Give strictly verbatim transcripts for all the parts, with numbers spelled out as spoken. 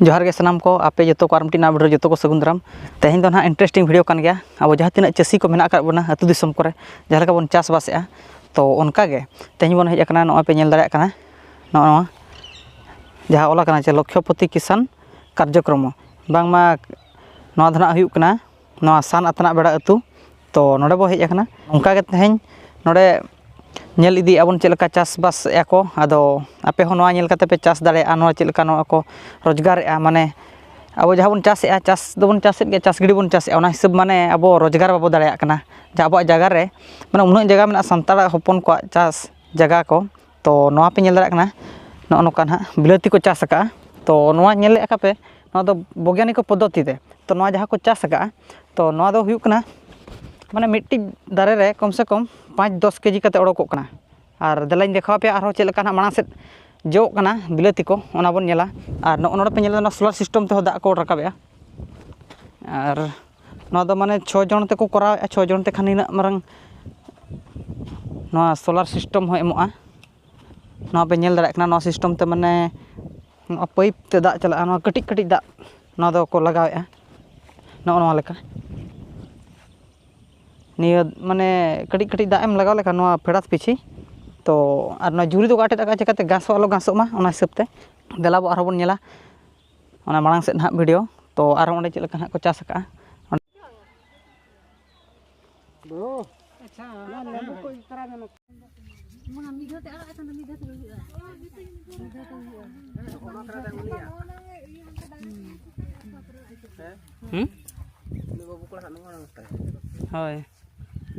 ᱡᱚᱦᱟᱨ ᱜᱮ ᱥᱟᱱᱟᱢ ᱠᱚ, ᱟᱯᱮ ᱡᱚᱛᱚ ᱠᱚ ᱟᱨ ᱢᱤᱫᱴᱤᱡ ᱱᱟᱣᱟ video ᱨᱮ ᱡᱚᱛᱚ ᱠᱚ ᱥᱟᱹᱜᱩᱱ ᱫᱟᱨᱟᱢ᱾ ᱛᱮᱦᱮᱧ ᱫᱚ ᱱᱟᱦᱟᱜ interesting video ᱠᱟᱱ ᱜᱮᱭᱟ᱾ ᱟᱵᱚ ᱡᱟᱦᱟᱸ ᱛᱤᱱᱟᱹᱜ ᱪᱟᱹᱥᱤ ᱠᱚ ᱢᱮᱱᱟᱜ ᱟᱠᱟᱫ ᱵᱚᱱᱟ ᱟᱹᱛᱩ ᱫᱤᱥᱚᱢ ᱠᱚᱨᱮ, ᱡᱟᱦᱟᱸ ᱞᱮᱠᱟ ᱵᱚᱱ ᱪᱟᱥᱵᱟᱥᱮᱜᱼᱟ, ᱛᱚ ᱚᱱᱠᱟ ᱜᱮ ᱛᱮᱦᱮᱧ ᱵᱚᱱ ᱦᱮᱡ ᱟᱠᱟᱱᱟ᱾ ᱱᱚᱜᱼᱚᱭ ᱯᱮ ᱧᱮᱞ ᱫᱟᱲᱮᱭᱟᱜ ᱠᱟᱱᱟ, ᱱᱚᱜᱼᱚ ᱱᱚᱣᱟ ᱡᱟᱦᱟᱸ ᱚᱞ ᱟᱠᱟᱱᱟ ᱡᱮ ᱞᱚᱠᱠᱷᱚᱯᱚᱛᱤ ᱠᱤᱥᱟᱱ ᱠᱟᱨᱡᱚᱠᱨᱚᱢᱚ, ᱵᱟᱝᱢᱟ ᱱᱚᱣᱟ ᱫᱚ ᱱᱟᱦᱟᱜ ᱦᱩᱭᱩᱜ ᱠᱟᱱᱟ ᱱᱚᱣᱟ ᱥᱟᱱ ᱟᱛᱱᱟᱜ ᱵᱮᱲᱟ ᱟᱹᱛᱩ᱾ ᱛᱚ ᱱᱚᱰᱮ ᱵᱚ ᱦᱮᱡ ᱟᱠᱟᱱᱟ᱾ ᱚᱱᱠᱟ ᱜᱮ ᱛᱮᱦᱮᱧ ᱱᱚᱰᱮ ᱧᱮᱞ ᱤᱫᱤᱭᱮᱫᱼᱟ ᱵᱚᱱ ᱪᱮᱫ ᱞᱮᱠᱟ ᱪᱟᱥᱵᱟᱥ ᱮᱫᱼᱟ ᱠᱚ᱾ ᱟᱫᱚ ᱟᱯᱮ ᱦᱚᱸ ᱱᱚᱣᱟ ᱧᱮᱞ ᱠᱟᱛᱮ ᱯᱮ ᱪᱟᱥ ᱫᱟᱲᱮᱭᱟᱜᱼᱟ, ᱱᱚᱣᱟ ᱪᱮᱫ ᱞᱮᱠᱟ ᱱᱚᱣᱟ ᱠᱚ ᱨᱳᱡᱽᱜᱟᱨᱮᱫᱼᱟ᱾ ᱢᱟᱱᱮ ᱟᱵᱚ ᱡᱟᱦᱟᱸ ᱵᱚᱱ ᱪᱟᱥᱮᱫᱼᱟ, ᱪᱟᱥ ᱫᱚᱵᱚᱱ ᱪᱟᱥᱮᱫ ᱜᱮᱭᱟ, ᱪᱟᱥ ᱜᱤᱰᱤ ᱵᱚᱱ ᱪᱟᱥᱮᱫᱼᱟ, ᱚᱱᱟ ᱦᱤᱥᱟᱹᱵ ᱢᱟᱱᱮ ᱟᱵᱚ ᱨᱳᱡᱽᱜᱟᱨ ᱵᱟᱵᱚ ᱫᱟᱲᱮᱭᱟᱜ ᱠᱟᱱᱟ᱾ ᱡᱟᱦᱟᱸ ᱟᱵᱚᱣᱟᱜ ᱡᱟᱭᱜᱟ ᱨᱮ ᱢᱟᱱᱮ ᱩᱱᱟᱹᱜ ᱡᱟᱭᱜᱟ ᱢᱮᱱᱟᱜᱼᱟ ᱥᱟᱱᱛᱟᱲ ᱦᱚᱯᱚᱱ ᱠᱚᱣᱟᱜ ᱪᱟᱥ ᱡᱟᱭᱜᱟ ᱠᱚ᱾ ᱛᱚ ᱱᱚᱣᱟ ᱯᱮ ᱧᱮᱞ ᱫᱟᱲᱮᱭᱟᱜ ᱠᱟᱱᱟ, ᱱᱚᱜᱼᱚ ᱱᱚᱝᱠᱟ ᱱᱟᱦᱟᱜ ᱵᱤᱞᱟᱹᱛᱤ ᱠᱚ ᱪᱟᱥ ᱟᱠᱟᱫᱼᱟ᱾ ᱛᱚ ᱱᱚᱣᱟ ᱧᱮᱞᱮᱫ ᱟᱠᱟᱫ ᱯᱮ, ᱱᱚᱣᱟ ᱫᱚ ᱵᱳᱭᱜᱟᱱᱤᱠ ᱯᱚᱫᱽᱫᱷᱚᱛᱤ ᱛᱮ᱾ ᱛᱚ ᱱᱚᱣᱟ ᱡᱟᱦᱟᱸ ᱠᱚ ᱪᱟᱥ ᱟᱠᱟᱫᱼᱟ, ᱛᱚ ᱱᱚᱣᱟ ᱫᱚ ᱦᱩᱭᱩᱜ ᱠᱟᱱᱟ ᱢᱟᱱᱮ ᱢᱤᱫᱴᱤᱡ ᱫᱟᱨᱮ ᱨᱮ ᱠᱚᱢ ᱥᱮ ᱠᱚᱢ ᱯᱟᱸᱪ ᱫᱚᱥ ᱠᱮᱡᱤ ᱠᱟᱛᱮ ᱚᱰᱚᱠᱚᱜ ᱠᱟᱱᱟ᱾ ᱟᱨ ᱫᱮᱞᱟᱧ ᱫᱮᱠᱷᱟᱣ ᱟᱯᱮᱭᱟ ᱟᱨᱦᱚᱸ ᱪᱮᱫ ᱞᱮᱠᱟ ᱱᱟᱦᱟᱜ ᱢᱟᱲᱟᱝ ᱥᱮᱫ ᱡᱚᱜ ᱠᱟᱱᱟ ᱵᱤᱞᱟᱹᱛᱤ ᱠᱚ, ᱚᱱᱟ ᱵᱚᱱ ᱧᱮᱞᱟ᱾ ᱟᱨ ᱱᱚᱜᱼᱚ ᱱᱚᱰᱮ ᱯᱮ ᱧᱮᱞ ᱮᱫᱟ, ᱱᱚᱣᱟ solar system ᱛᱮᱦᱚᱸ ᱫᱟᱜ ᱠᱚ ᱨᱟᱠᱟᱵᱮᱜᱼᱟ᱾ ᱟᱨ ᱱᱚᱣᱟ ᱫᱚ ᱢᱟᱱᱮ ᱪᱷᱚ ᱡᱚᱱ ᱛᱮᱠᱚ ᱠᱚᱨᱟᱣᱮᱫᱼᱟ, ᱪᱷᱚ ᱡᱚᱱ ᱛᱮᱠᱷᱟᱱ ᱱᱤᱱᱟᱹᱜ ᱢᱟᱨᱟᱝ ᱱᱚᱣᱟ solar system ᱦᱚᱸ ᱮᱢᱚᱜᱼᱟ᱾ ᱱᱚᱣᱟ ᱯᱮ ᱧᱮᱞ ᱫᱟᱲᱮᱭᱟᱜ ᱠᱟᱱᱟ, ᱱᱚᱣᱟ system ᱛᱮ ᱢᱟᱱᱮ ᱱᱚᱣᱟ pipe ᱛᱮ ᱫᱟᱜ ᱪᱟᱞᱟᱜᱼᱟ, ᱱᱚᱣᱟ ᱠᱟᱹᱴᱤᱡ ᱠᱟᱹᱴᱤᱡ ᱫᱟᱜ ᱱᱚᱣᱟ ᱫᱚᱠᱚ ᱞᱟᱜᱟᱣᱮᱫᱼᱟ᱾ ᱱᱚᱜᱼᱚ ᱱᱚᱣᱟ ᱞᱮᱠᱟ ᱱᱤᱭᱟᱹ ᱢᱟᱱᱮ ᱠᱟᱹᱴᱤᱡ ᱠᱟᱹᱴᱤᱡ ᱫᱟᱜ ᱮᱢ ᱞᱟᱜᱟᱣ ᱞᱮᱠᱷᱟᱱ ᱱᱚᱣᱟ ᱯᱷᱮᱰᱟᱛ ᱯᱤᱪᱷᱤ ᱛᱚ, ᱟᱨ ᱱᱚᱣᱟ ᱡᱷᱩᱨᱤ ᱫᱚᱠᱚ ᱟᱴᱮᱫ ᱟᱠᱟᱫᱼᱟ ᱪᱤᱠᱟᱹᱛᱮ ᱜᱷᱟᱥ ᱦᱚᱸ ᱟᱞᱚ ᱜᱷᱟᱥᱚᱜ ᱢᱟ, ᱚᱱᱟ ᱦᱤᱥᱟᱹᱵ ᱛᱮ᱾ ᱫᱮᱞᱟ ᱵᱚ ᱟᱨᱦᱚᱸ ᱵᱚᱱ ᱧᱮᱞᱟ, ᱚᱱᱟ ᱢᱟᱲᱟᱝ ᱥᱮᱫ ᱱᱟᱦᱟᱜ video᱾ ᱛᱚ ᱟᱨᱦᱚᱸ ᱚᱸᱰᱮ ᱪᱮᱫ ᱞᱮᱠᱟ ᱱᱟᱦᱟᱜ ᱠᱚ ᱪᱟᱥ ᱟᱠᱟᱫᱼᱟ᱾ ᱟᱪᱪᱷᱟ, ᱚᱱᱟ ᱞᱮᱵᱩ ᱠᱚ ᱤᱫᱤ ᱛᱚᱨᱟᱭ ᱢᱮ᱾ ᱵᱟᱝᱟ, ᱢᱤᱫ ᱫᱷᱟᱣ ᱛᱮ ᱟᱲᱟᱜ ᱞᱮᱠᱷᱟᱱ ᱫᱚ ᱢᱤᱫ ᱫᱷᱟᱣ ᱛᱮᱜᱮ ᱦᱩᱭᱩᱜᱼᱟ᱾ ᱢᱤᱫ ᱫᱷᱟᱣ ᱛᱮᱜᱮ ᱦᱩᱭᱩᱜᱼᱟ᱾ ᱦᱩᱸ? ᱦᱳᱭ,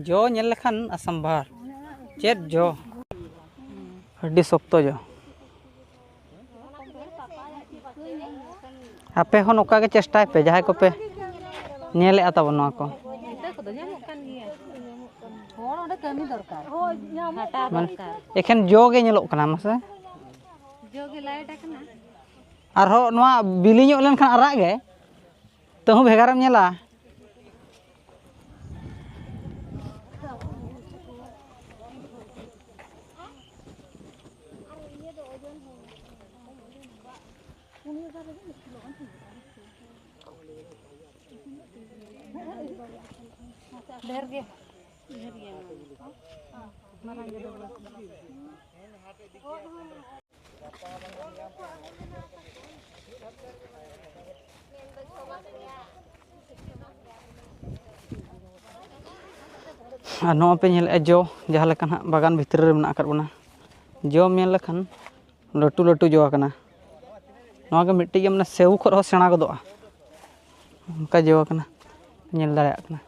ᱡᱚ ᱧᱮᱞ ᱞᱮᱠᱷᱟᱱ ᱟᱥᱟᱢᱵᱷᱟᱨ᱾ ᱪᱮᱫ ᱡᱚ? ᱟᱹᱰᱤ ᱥᱚᱠᱛᱚ ᱡᱚ᱾ ᱟᱯᱮ ᱦᱚᱸ ᱱᱚᱝᱠᱟ ᱜᱮ ᱪᱮᱥᱴᱟᱭ ᱯᱮ, ᱡᱟᱦᱟᱸᱭ ᱠᱚᱯᱮ ᱧᱮᱞᱮᱫᱼᱟ ᱛᱟᱵᱚᱱ ᱱᱚᱣᱟ ᱠᱚ᱾ ᱤᱛᱟᱹ ᱠᱚᱫᱚ ᱧᱟᱢᱚᱜ ᱠᱟᱱ ᱜᱮᱭᱟ᱾ ᱦᱚᱲ ᱚᱸᱰᱮ ᱠᱟᱹᱢᱤ ᱫᱚᱨᱠᱟᱨ᱾ ᱠᱷᱟᱴᱟᱣ ᱢᱟᱱᱮ ᱫᱚᱨᱠᱟᱨ᱾ ᱮᱠᱷᱮᱱ ᱡᱚ ᱜᱮ ᱧᱮᱞᱚᱜ ᱠᱟᱱᱟ, ᱢᱟᱥᱮ᱾ ᱡᱚ ᱜᱮ light ᱟᱠᱟᱱᱟ᱾ ᱟᱨᱦᱚᱸ ᱱᱚᱣᱟ ᱵᱤᱞᱤ ᱧᱚᱜ ᱞᱮᱱᱠᱷᱟᱱ ᱟᱨᱟᱜ ᱜᱮ, ᱛᱟᱹᱦᱩᱸ ᱵᱷᱮᱜᱟᱨᱮᱢ ᱧᱮᱞᱟ᱾ ᱰᱷᱮᱨ ᱜᱮ, ᱰᱷᱮᱨ ᱜᱮ ᱢᱟᱨᱟᱝ ᱜᱮ ᱫᱚ᱾ ᱟᱨ ᱱᱚᱜᱼᱚᱭ ᱯᱮ ᱧᱮᱞᱮᱫᱼᱟ ᱡᱚ, ᱡᱟᱦᱟᱸ ᱞᱮᱠᱟ ᱱᱟᱦᱟᱜ ᱵᱟᱜᱟᱱ ᱵᱷᱤᱛᱨᱤ ᱨᱮ ᱢᱮᱱᱟᱜ ᱟᱠᱟᱫ ᱵᱚᱱᱟ, ᱡᱚ ᱧᱮᱞ ᱞᱮᱠᱷᱟᱱ ᱞᱟᱹᱴᱩ ᱞᱟᱹᱴᱩ ᱡᱚ ᱟᱠᱟᱱᱟ᱾ ᱱᱚᱣᱟ ᱜᱮ ᱢᱤᱫᱴᱤᱡ ᱜᱮ, ᱢᱟᱱᱮ ᱥᱮᱣ ᱠᱷᱚᱱ ᱦᱚᱸ ᱥᱮᱬᱟ ᱜᱚᱫᱚᱜᱼᱟ, ᱚᱱᱠᱟ ᱡᱚ ᱟᱠᱟᱱᱟ, ᱧᱮᱞ ᱫᱟᱲᱮᱭᱟᱜ ᱠᱟᱱᱟ᱾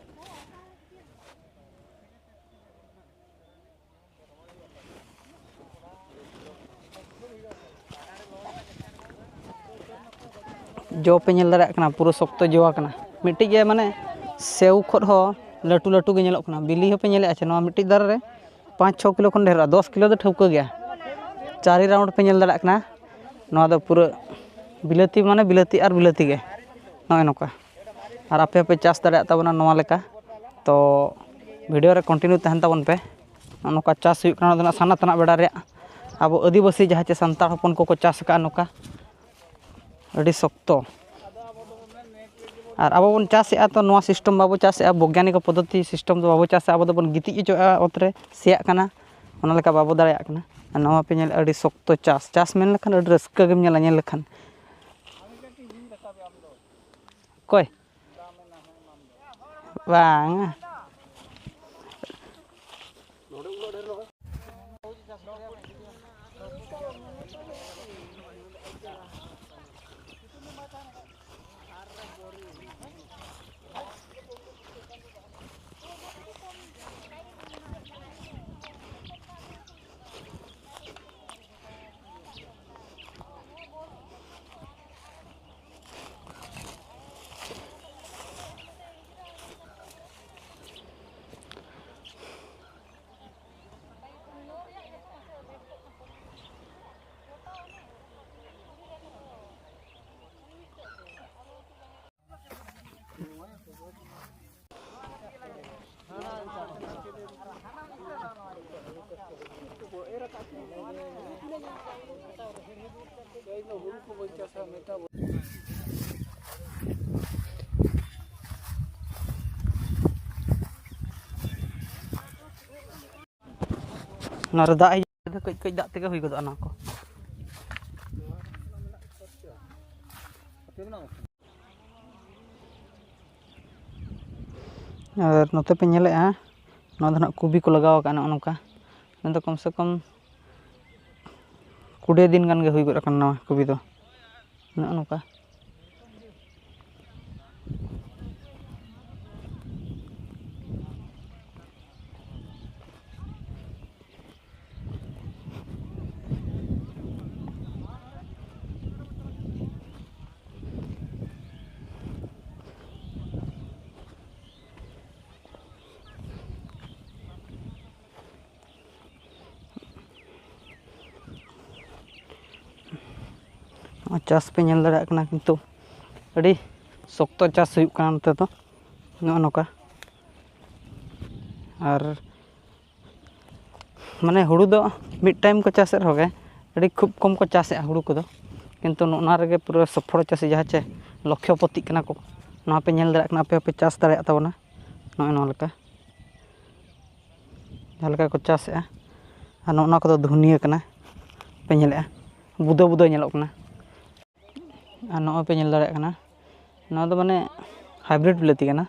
ᱡᱚ ᱯᱮ ᱧᱮᱞ ᱫᱟᱲᱮᱭᱟᱜ ᱠᱟᱱᱟ, ᱯᱩᱨᱟᱹ ᱥᱚᱠᱛᱚ ᱡᱚ ᱟᱠᱟᱱᱟ᱾ ᱢᱤᱫᱴᱤᱡ ᱜᱮ ᱢᱟᱱᱮ ᱥᱮᱣ ᱠᱷᱚᱱ ᱦᱚᱸ ᱞᱟᱹᱴᱩ ᱞᱟᱹᱴᱩ ᱜᱮ ᱧᱮᱞᱚᱜ ᱠᱟᱱᱟ᱾ ᱵᱤᱞᱤ ᱦᱚᱸᱯᱮ ᱧᱮᱞᱮᱫᱼᱟ ᱪᱮ? ᱱᱚᱣᱟ ᱢᱤᱫᱴᱤᱡ ᱫᱟᱨᱮ ᱨᱮ ᱯᱟᱸᱪ ᱪᱷᱚ ᱠᱤᱞᱳ ᱠᱷᱚᱱ ᱰᱷᱮᱨᱚᱜᱼᱟ, ᱫᱚᱥ ᱠᱤᱞᱳ ᱫᱚ ᱴᱷᱟᱹᱣᱠᱟᱹ ᱜᱮᱭᱟ᱾ ᱪᱟᱨᱤ ᱨᱟᱣᱩᱱᱰ ᱯᱮ ᱧᱮᱞ ᱫᱟᱲᱮᱭᱟᱜ ᱠᱟᱱᱟ, ᱱᱚᱣᱟ ᱫᱚ ᱯᱩᱨᱟᱹ ᱵᱤᱞᱟᱹᱛᱤ, ᱢᱟᱱᱮ ᱵᱤᱞᱟᱹᱛᱤ ᱟᱨ ᱵᱤᱞᱟᱹᱛᱤ ᱜᱮ, ᱱᱚᱜᱼᱚᱭ ᱱᱚᱝᱠᱟ᱾ ᱟᱨ ᱟᱯᱮ ᱦᱚᱸᱯᱮ ᱪᱟᱥ ᱫᱟᱲᱮᱭᱟᱜ ᱛᱟᱵᱚᱱᱟ ᱱᱚᱣᱟ ᱞᱮᱠᱟ᱾ ᱛᱚ ᱵᱷᱤᱰᱤᱭᱳ ᱨᱮ ᱠᱚᱱᱴᱤᱱᱤᱭᱩ ᱛᱟᱦᱮᱱ ᱛᱟᱵᱚᱱ ᱯᱮ᱾ ᱱᱚᱜᱼᱚ ᱱᱚᱝᱠᱟ ᱪᱟᱥ ᱦᱩᱭᱩᱜ ᱠᱟᱱᱟ, ᱚᱱᱟ ᱫᱚ ᱱᱟᱜ ᱥᱟᱱᱟ ᱛᱮᱱᱟᱜ ᱵᱮᱲᱟ ᱨᱮᱭᱟᱜ᱾ ᱟᱵᱚ ᱟᱹᱫᱤᱵᱟᱹᱥᱤ ᱡᱟᱦᱟᱸ ᱪᱮ ᱥᱟᱱᱛᱟᱲ ᱦᱚᱯᱚᱱ ᱠᱚᱠᱚ ᱪᱟᱥ ᱟᱠᱟᱫᱼᱟ ᱱᱚᱝᱠᱟ, ᱟᱹᱰᱤ ᱥᱚᱠᱛᱚ᱾ ᱟᱨ ᱟᱵᱚ ᱵᱚᱱ ᱪᱟᱥᱮᱜᱼᱟ, ᱛᱚ ᱱᱚᱣᱟ ᱥᱤᱥᱴᱮᱢ ᱵᱟᱵᱚ ᱪᱟᱥᱮᱜᱼᱟ, ᱵᱳᱭᱜᱟᱱᱤᱠ ᱯᱚᱫᱽᱫᱷᱚᱛᱤ ᱥᱤᱥᱴᱮᱢ ᱫᱚ ᱵᱟᱵᱚ ᱪᱟᱥᱮᱜᱼᱟ᱾ ᱟᱵᱚ ᱫᱚᱵᱚᱱ ᱜᱤᱛᱤᱡ ᱦᱚᱪᱚᱣᱟᱜᱼᱟ ᱚᱛ ᱨᱮ, ᱥᱮᱭᱟᱜ ᱠᱟᱱᱟ, ᱚᱱᱟ ᱞᱮᱠᱟ ᱵᱟᱵᱚ ᱫᱟᱲᱮᱭᱟᱜ ᱠᱟᱱᱟ᱾ ᱟᱨ ᱱᱚᱣᱟ ᱯᱮ ᱧᱮᱞ, ᱟᱹᱰᱤ ᱥᱚᱠᱛᱚ ᱪᱟᱥ, ᱪᱟᱥ ᱢᱮᱱ ᱞᱮᱠᱷᱟᱱ ᱟᱹᱰᱤ ᱨᱟᱹᱥᱠᱟᱹ ᱜᱮᱢ ᱧᱮᱞᱟ ᱧᱮᱞ ᱞᱮᱠᱷᱟᱱ᱾ ᱚᱠᱚᱭ? ᱵᱟᱝ᱾ ᱱᱚᱣᱟ ᱨᱮ ᱫᱟᱜ ᱦᱤᱡᱩᱜ ᱛᱮᱫᱚ ᱠᱟᱹᱡ ᱠᱟᱹᱡ ᱫᱟᱜ ᱛᱮᱜᱮ ᱦᱩᱭ ᱜᱚᱫᱚᱜᱼᱟ ᱱᱚᱣᱟ ᱠᱚ᱾ ᱟᱨ ᱱᱚᱛᱮ ᱯᱮ ᱧᱮᱞᱮᱫᱼᱟ, ᱱᱚᱣᱟ ᱫᱚ ᱱᱟᱦᱟᱜ ᱠᱚᱵᱤ ᱠᱚ ᱞᱟᱜᱟᱣ ᱟᱠᱟᱫᱼᱟ ᱱᱚᱜᱼᱚ ᱱᱚᱝᱠᱟ᱾ ᱱᱚᱣᱟ ᱫᱚ ᱠᱚᱢ ᱥᱮ ᱠᱚᱢ ᱠᱩᱲᱤ ᱫᱤᱱ ᱜᱟᱱ ᱜᱮ ᱦᱩᱭ ᱜᱚᱫ ᱟᱠᱟᱱᱟ ᱱᱚᱣᱟ ᱠᱚᱵᱤ ᱫᱚ᱾ ᱱᱚᱜᱼᱚ ᱱᱚᱝᱠᱟ᱾ ᱱᱚᱣᱟ ᱪᱟᱥ ᱯᱮ ᱧᱮᱞ ᱫᱟᱲᱮᱭᱟᱜ ᱠᱟᱱᱟ, ᱠᱤᱱᱛᱩ ᱟᱹᱰᱤ ᱥᱚᱠᱛᱚ ᱪᱟᱥ ᱦᱩᱭᱩᱜ ᱠᱟᱱᱟ ᱱᱚᱛᱮ ᱫᱚ, ᱱᱚᱜᱼᱚ ᱱᱚᱝᱠᱟ᱾ ᱟᱨ ᱢᱟᱱᱮ ᱦᱩᱲᱩ ᱫᱚ ᱢᱤᱫ ᱴᱟᱭᱤᱢ ᱠᱚ ᱪᱟᱥᱮᱫ ᱨᱮᱦᱚᱸ ᱜᱮ, ᱟᱹᱰᱤ ᱠᱷᱩᱵ ᱠᱚᱢ ᱠᱚ ᱪᱟᱥᱮᱫᱼᱟ ᱦᱩᱲᱩ ᱠᱚᱫᱚ, ᱠᱤᱱᱛᱩ ᱱᱚᱜᱼᱚ ᱱᱚᱣᱟ ᱨᱮᱜᱮ ᱯᱩᱨᱟᱹ ᱥᱚᱯᱷᱚᱞ ᱪᱟᱹᱥᱤ ᱡᱟᱦᱟᱸ ᱪᱮ ᱞᱚᱠᱠᱷᱚᱯᱚᱛᱤᱜ ᱠᱟᱱᱟ ᱠᱚ᱾ ᱱᱚᱣᱟ ᱯᱮ ᱧᱮᱞ ᱫᱟᱲᱮᱭᱟᱜ ᱠᱟᱱᱟ, ᱟᱯᱮ ᱦᱚᱸᱯᱮ ᱪᱟᱥ ᱫᱟᱲᱮᱭᱟᱜ ᱛᱟᱵᱚᱱᱟ ᱱᱚᱜᱼᱚᱭ ᱱᱚᱣᱟ ᱞᱮᱠᱟ᱾ ᱡᱟᱦᱟᱸ ᱞᱮᱠᱟ ᱠᱚ ᱪᱟᱥᱮᱫᱼᱟ᱾ ᱟᱨ ᱱᱚᱜᱼᱚ ᱱᱚᱣᱟ ᱠᱚᱫᱚ ᱫᱷᱩᱱᱤᱭᱟᱹ ᱠᱟᱱᱟ, ᱯᱮ ᱧᱮᱞᱮᱫᱼᱟ, ᱵᱩᱫᱟᱹ ᱵᱩᱫᱟᱹ ᱧᱮᱞᱚᱜ ᱠᱟᱱᱟ᱾ ᱟᱨ ᱱᱚᱜᱼᱚᱭ ᱯᱮ ᱧᱮᱞ ᱫᱟᱲᱮᱭᱟᱜ ᱠᱟᱱᱟ, ᱱᱚᱣᱟ ᱫᱚ ᱢᱟᱱᱮ ᱦᱟᱭᱵᱨᱤᱰ ᱵᱤᱞᱟᱹᱛᱤ ᱠᱟᱱᱟ᱾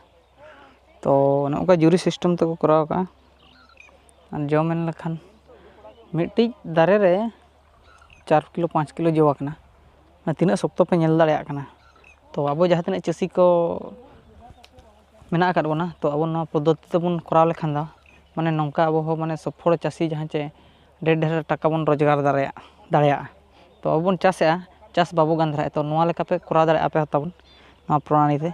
ᱛᱚ ᱱᱚᱜᱼᱚ ᱱᱚᱝᱠᱟ ᱡᱩᱨᱤ ᱥᱤᱥᱴᱮᱢ ᱛᱮᱠᱚ ᱠᱚᱨᱟᱣ ᱠᱟᱜᱼᱟ᱾ ᱟᱨ ᱡᱚ ᱢᱮᱱ ᱞᱮᱠᱷᱟᱱ ᱢᱤᱫᱴᱤᱡ ᱫᱟᱨᱮ ᱨᱮ ᱪᱟᱨ ᱠᱤᱞᱳ ᱯᱟᱸᱪ ᱠᱤᱞᱳ ᱡᱚ ᱟᱠᱟᱱᱟ᱾ ᱢᱟᱱᱮ ᱛᱤᱱᱟᱹᱜ ᱥᱚᱠᱛᱚ ᱯᱮ ᱧᱮᱞ ᱫᱟᱲᱮᱭᱟᱜ ᱠᱟᱱᱟ᱾ ᱛᱚ ᱟᱵᱚ ᱡᱟᱦᱟᱸ ᱛᱤᱱᱟᱹᱜ ᱪᱟᱹᱥᱤ ᱠᱚ ᱢᱮᱱᱟᱜ ᱟᱠᱟᱫ ᱵᱚᱱᱟ, ᱛᱚ ᱟᱵᱚ ᱱᱚᱣᱟ ᱯᱚᱫᱽᱫᱷᱚᱛᱤ ᱛᱮᱵᱚᱱ ᱠᱚᱨᱟᱣ ᱞᱮᱠᱷᱟᱱ ᱫᱚ, ᱢᱟᱱᱮ ᱱᱚᱝᱠᱟ ᱟᱵᱚ ᱦᱚᱸ ᱢᱟᱱᱮ ᱥᱚᱯᱷᱚᱞ ᱪᱟᱹᱥᱤ ᱡᱟᱦᱟᱸ ᱪᱮ ᱰᱷᱮᱨ ᱰᱷᱮᱨ ᱴᱟᱠᱟ ᱵᱚᱱ ᱨᱳᱡᱽᱜᱟᱨ ᱫᱟᱲᱮᱭᱟᱜ, ᱫᱟᱲᱮᱭᱟᱜᱼᱟ᱾ ᱛᱚ ᱟᱵᱚ ᱵᱚᱱ ᱪᱟᱥᱮᱜᱼᱟ, ᱪᱟᱥ ᱵᱟᱵᱚ ᱜᱟᱱ ᱫᱷᱟᱨᱟᱭᱟ᱾ ᱛᱚ ᱱᱚᱣᱟ ᱞᱮᱠᱟ ᱯᱮ ᱠᱚᱨᱟᱣ ᱫᱟᱲᱮᱭᱟᱜᱼᱟ ᱟᱯᱮ ᱦᱚᱸ ᱛᱟᱵᱚᱱ ᱱᱚᱣᱟ ᱯᱨᱚᱱᱟᱞᱤ ᱛᱮ᱾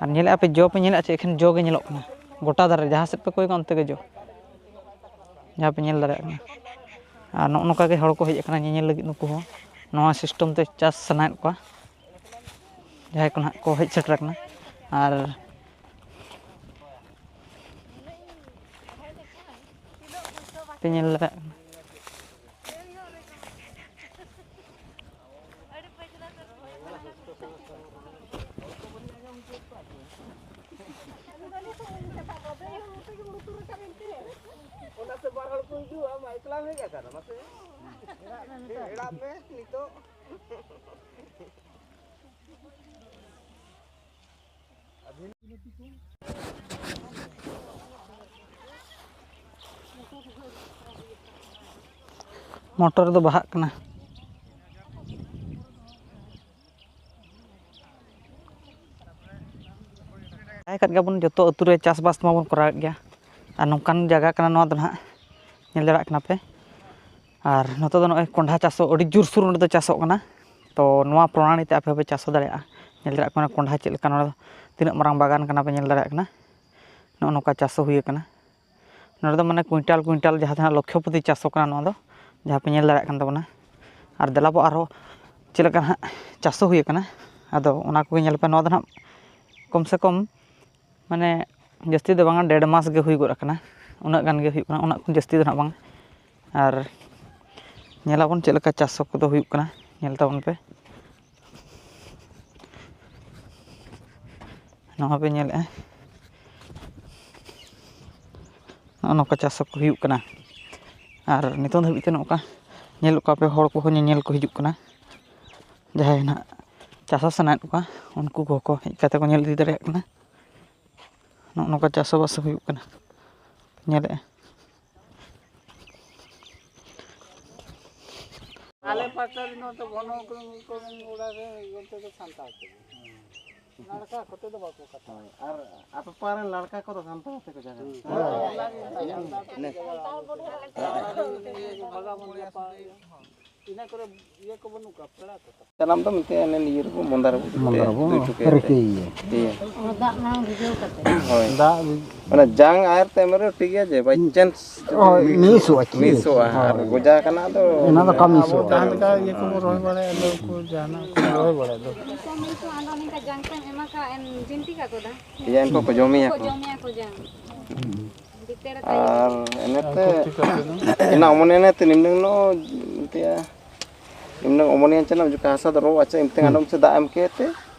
ᱟᱨ ᱧᱮᱞᱮᱫᱼᱟ ᱯᱮ, ᱡᱚ ᱯᱮ ᱧᱮᱞᱮᱫᱼᱟ ᱪᱮ? ᱮᱠᱷᱮᱱ ᱡᱚ ᱜᱮ ᱧᱮᱞᱚᱜ ᱠᱟᱱᱟ, ᱜᱚᱴᱟ ᱫᱟᱨᱮ ᱡᱟᱦᱟᱸ ᱥᱮᱫ ᱯᱮ ᱠᱚᱭᱚᱜᱟ ᱚᱱᱛᱮ ᱜᱮ ᱡᱚ, ᱡᱟᱦᱟᱸ ᱯᱮ ᱧᱮᱞ ᱫᱟᱲᱮᱭᱟᱜ ᱠᱟᱱᱟ᱾ ᱟᱨ ᱱᱚᱜᱼᱚ ᱱᱚᱝᱠᱟ ᱜᱮ ᱦᱚᱲ ᱠᱚ ᱦᱮᱡ ᱟᱠᱟᱱᱟ ᱧᱮᱧᱮᱞ ᱞᱟᱹᱜᱤᱫ, ᱱᱩᱠᱩ ᱦᱚᱸ ᱱᱚᱣᱟ ᱥᱤᱥᱴᱮᱢ ᱛᱮ ᱪᱟᱥ ᱥᱟᱱᱟᱭᱮᱫ ᱠᱚᱣᱟ᱾ ᱡᱟᱦᱟᱸᱭ ᱠᱚ ᱱᱟᱦᱟᱜ ᱠᱚ ᱦᱮᱡ ᱥᱮᱴᱮᱨ ᱟᱠᱟᱱᱟ᱾ ᱟᱨ ᱯᱮ ᱧᱮᱞ ᱫᱟᱲᱮᱭᱟᱜ ᱠᱟᱱᱟ᱾ ᱚᱱᱟ ᱥᱮ ᱵᱟᱨ ᱦᱚᱲ ᱠᱚ ᱦᱤᱡᱩᱜᱼᱟ, ᱟᱢ ᱮᱠᱞᱟᱢ ᱦᱮᱡ ᱟᱠᱟᱱᱟ, ᱢᱟᱥᱮ? ᱮᱲᱟᱜ ᱢᱮ ᱱᱤᱛᱚᱜ᱾ ᱢᱚᱴᱚᱨ ᱫᱚ ᱵᱟᱦᱟᱜ ᱠᱟᱱᱟ᱾ ᱵᱟᱲᱟᱭ ᱠᱟᱫ ᱜᱮᱭᱟᱵᱚᱱ, ᱡᱚᱛᱚ ᱟᱹᱛᱩ ᱨᱮ ᱪᱟᱥᱵᱟᱥ ᱢᱟᱵᱚᱱ ᱠᱚᱨᱟᱣᱮᱫ ᱜᱮᱭᱟ᱾ ᱟᱨ ᱱᱚᱝᱠᱟᱱ ᱡᱟᱭᱜᱟ ᱠᱟᱱᱟ ᱱᱚᱣᱟ ᱫᱚ ᱱᱟᱦᱟᱜ, ᱧᱮᱞ ᱫᱟᱲᱮᱭᱟᱜ ᱠᱟᱱᱟ ᱯᱮ᱾ ᱟᱨ ᱱᱚᱛᱮ ᱫᱚ ᱱᱚᱜᱼᱚᱭ ᱠᱚᱸᱰᱷᱟ ᱪᱟᱥᱚᱜ, ᱟᱹᱰᱤ ᱡᱳᱨᱥᱳᱨ ᱱᱚᱸᱰᱮ ᱫᱚ ᱪᱟᱥᱚᱜ ᱠᱟᱱᱟ᱾ ᱛᱚ ᱱᱚᱣᱟ ᱯᱨᱚᱱᱟᱞᱤ ᱛᱮ ᱟᱯᱮ ᱦᱚᱸᱯᱮ ᱪᱟᱥ ᱫᱟᱲᱮᱭᱟᱜᱼᱟ᱾ ᱧᱮᱞ ᱫᱟᱲᱮᱭᱟᱜ ᱠᱟᱱᱟ ᱠᱚᱸᱰᱷᱟ ᱪᱮᱫ ᱞᱮᱠᱟ, ᱱᱚᱸᱰᱮ ᱫᱚ ᱛᱤᱱᱟᱹᱜ ᱢᱟᱨᱟᱝ ᱵᱟᱜᱟᱱ ᱠᱟᱱᱟ ᱯᱮ, ᱧᱮᱞ ᱫᱟᱲᱮᱭᱟᱜ ᱠᱟᱱᱟ᱾ ᱱᱚᱜᱼᱚ ᱱᱚᱝᱠᱟ ᱪᱟᱥ ᱦᱚᱸ ᱦᱩᱭ ᱟᱠᱟᱱᱟ᱾ ᱱᱚᱸᱰᱮ ᱫᱚ ᱢᱟᱱᱮ ᱠᱩᱭᱤᱱᱴᱟᱞ ᱠᱩᱭᱤᱱᱴᱟᱞ ᱡᱟᱦᱟᱸ ᱛᱤᱱᱟᱹᱜ ᱞᱚᱠᱠᱷᱚᱯᱚᱛᱤ ᱪᱟᱥᱚᱜ ᱠᱟᱱᱟ, ᱱᱚᱣᱟ ᱫᱚ ᱡᱟᱦᱟᱸ ᱯᱮ ᱧᱮᱞ ᱫᱟᱲᱮᱭᱟᱜ ᱠᱟᱱ ᱛᱟᱵᱚᱱᱟ᱾ ᱟᱨ ᱫᱮᱞᱟ ᱵᱚ ᱟᱨᱦᱚᱸ ᱪᱮᱫ ᱞᱮᱠᱟ ᱱᱟᱦᱟᱜ ᱪᱟᱥᱚᱜ ᱦᱩᱭ ᱟᱠᱟᱱᱟ, ᱟᱫᱚ ᱚᱱᱟ ᱠᱚᱜᱮ ᱧᱮᱞ ᱯᱮ᱾ ᱱᱚᱣᱟ ᱫᱚ ᱱᱟᱦᱟᱜ ᱠᱚᱢ ᱥᱮ ᱠᱚᱢ ᱢᱟᱱᱮ ᱡᱟᱹᱥᱛᱤ ᱫᱚ ᱵᱟᱝᱟ, ᱰᱮᱲ ᱢᱟᱥ ᱜᱮ ᱦᱩᱭ ᱜᱚᱫ ᱟᱠᱟᱱᱟ, ᱩᱱᱟᱹᱜ ᱜᱟᱱ ᱜᱮ ᱦᱩᱭᱩᱜ ᱠᱟᱱᱟ, ᱩᱱᱟᱹᱜ ᱠᱷᱚᱱ ᱡᱟᱹᱥᱛᱤ ᱫᱚ ᱱᱟᱦᱟᱜ ᱵᱟᱝ᱾ ᱟᱨ ᱧᱮᱞᱟᱵᱚᱱ ᱪᱮᱫ ᱞᱮᱠᱟ ᱪᱟᱥ ᱠᱚᱫᱚ ᱦᱩᱭᱩᱜ ᱠᱟᱱᱟ, ᱧᱮᱞ ᱛᱟᱵᱚᱱ ᱯᱮ᱾ ᱱᱚᱣᱟ ᱯᱮ ᱧᱮᱞᱮᱫᱼᱟ, ᱱᱚᱜᱼᱚ ᱱᱚᱝᱠᱟ ᱪᱟᱥ ᱠᱚ ᱦᱩᱭᱩᱜ ᱠᱟᱱᱟ᱾ ᱟᱨ ᱱᱤᱛᱚᱝ ᱫᱷᱟᱹᱵᱤᱡ ᱛᱮ ᱱᱚᱝᱠᱟ ᱧᱮᱞᱮᱫ ᱠᱚᱣᱟ ᱯᱮ, ᱦᱚᱲ ᱠᱚᱦᱚᱸ ᱧᱮᱧᱮᱞ ᱠᱚ ᱦᱤᱡᱩᱜ ᱠᱟᱱᱟ᱾ ᱡᱟᱦᱟᱸᱭ ᱱᱟᱦᱟᱜ ᱪᱟᱥ ᱥᱟᱱᱟᱭᱮᱫ ᱠᱚᱣᱟ, ᱩᱱᱠᱩ ᱠᱚᱦᱚᱸ ᱠᱚ ᱦᱮᱡ ᱠᱟᱛᱮ ᱠᱚ ᱧᱮᱞ ᱤᱫᱤ ᱫᱟᱲᱮᱭᱟᱜ ᱠᱟᱱᱟ᱾ ᱱᱚᱜᱼᱚ ᱱᱚᱝᱠᱟ ᱪᱟᱥᱵᱟᱥ ᱦᱩᱭᱩᱜ ᱠᱟᱱᱟ, ᱧᱮᱞᱮᱫᱼᱟ᱾ ᱟᱞᱮ ᱯᱟᱥᱴᱟ ᱨᱮ ᱱᱚᱛᱮ ᱵᱚᱱᱚ ᱠᱚᱨᱮᱱ ᱚᱲᱟᱜ ᱨᱮ ᱚᱱᱛᱮ ᱫᱚ ᱥᱟᱱᱛᱟᱲ ᱛᱮᱜᱮ᱾ ᱞᱟᱲᱠᱟ ᱠᱚᱛᱮ ᱫᱚ ᱵᱟᱠᱚ ᱠᱟᱛᱷᱟ᱾ ᱦᱳᱭ, ᱟᱨ ᱟᱯᱮ ᱯᱟᱲᱟ ᱨᱮᱱ ᱞᱟᱲᱠᱟ ᱠᱚᱫᱚ ᱥᱟᱱᱛᱟᱲ ᱛᱮᱠᱚ ᱡᱟᱜᱟ? ᱦᱩᱸ᱾ ᱵᱷᱟᱜᱟ ᱵᱚᱱ ᱵᱮᱯᱟᱨ ᱤᱱᱟᱹ ᱠᱚᱨᱮ ᱤᱭᱟᱹ ᱠᱚ ᱵᱟᱹᱱᱩᱜ ᱠᱚᱣᱟ, ᱯᱮᱲᱟ ᱠᱚ ᱛᱟᱠᱚ? ᱪᱟᱞᱟᱢ ᱫᱚ ᱢᱤᱫᱴᱮᱡ ᱚᱱᱮ ᱱᱤᱭᱟᱹ ᱨᱮᱠᱚ ᱢᱚᱱᱫᱟ ᱨᱮᱠᱚ ᱢᱚᱱᱫᱟ ᱨᱮᱠᱚ ᱨᱤᱠᱟᱹᱭᱟ᱾ ᱤᱭᱟᱹ᱾ ᱚᱱᱟ ᱫᱟᱜ ᱢᱟᱲᱟᱝ ᱵᱷᱤᱡᱟᱹᱣ ᱠᱟᱛᱮ᱾ ᱦᱳᱭ᱾ ᱫᱟᱜ ᱚᱱᱟ ᱡᱟᱝ ᱟᱨ ᱛᱟᱭᱚᱢ ᱨᱮ ᱴᱷᱤᱠ ᱜᱮᱭᱟ ᱡᱮ by chance ᱦᱳᱭ, ᱢᱤᱥᱚᱜᱼᱟ ᱪᱮᱫ? ᱢᱤᱥᱚᱜᱼᱟ, ᱟᱨ ᱦᱳᱭ᱾ ᱜᱚᱡᱟ ᱠᱟᱱᱟ ᱫᱚ ᱚᱱᱟ ᱫᱚ ᱠᱟᱢ ᱟᱵᱚ ᱢᱤᱥᱚᱜᱼᱟ᱾ ᱡᱟᱦᱟᱸ ᱞᱮᱠᱟ ᱤᱭᱟᱹ ᱠᱚᱵᱚ ᱨᱚᱦᱚᱭ ᱵᱟᱲᱟᱭᱟ, ᱟᱫᱚ ᱩᱱᱠᱩ ᱡᱟᱦᱟᱱᱟᱜ ᱠᱚ ᱨᱚᱦᱚᱭ ᱵᱟᱲᱟᱭᱟ ᱫᱚ᱾ ᱢᱤᱥᱚᱜ, ᱢᱤᱥᱚᱜ, ᱟᱫᱚ ᱱᱤᱝᱠᱟ ᱡᱟᱝ ᱠᱚᱢ ᱮᱢᱟ ᱠᱟᱜᱼᱟ, ᱮᱢ ᱡᱤᱱᱛᱤ ᱠᱟᱜ ᱠᱚ ᱫᱟ᱾ ᱤᱭᱟᱹ ᱮᱱᱠᱚ ᱠᱚ ᱡᱚᱢᱮᱭᱟ ᱠᱚ᱾ ᱡᱚᱢᱮᱭᱟ ᱠᱚ ᱡᱟᱝ᱾ ᱵᱷᱤᱛᱟᱹᱨ ᱨᱮ ᱟᱨ ᱮᱱᱮᱛᱮ ᱤᱱᱟᱹ ᱚᱢᱚᱱ ᱮᱱᱮᱛᱮ ᱱᱤᱢᱱᱟᱝ ᱱᱚ ᱤᱱᱛᱮ ᱱᱤᱢᱱᱟᱝ ᱚᱢᱚᱱ ᱮᱱ ᱪᱮᱱᱟ ᱡᱚᱠᱷᱟ ᱦᱟᱥᱟ ᱫᱚ ᱨᱚ ᱟᱪᱪᱷᱟ ᱤᱱᱛᱮ ᱦᱩᱸ᱾ ᱟᱸᱰᱚᱢ ᱥᱮ ᱫᱟᱜ ᱮᱢ ᱠᱮᱛᱮ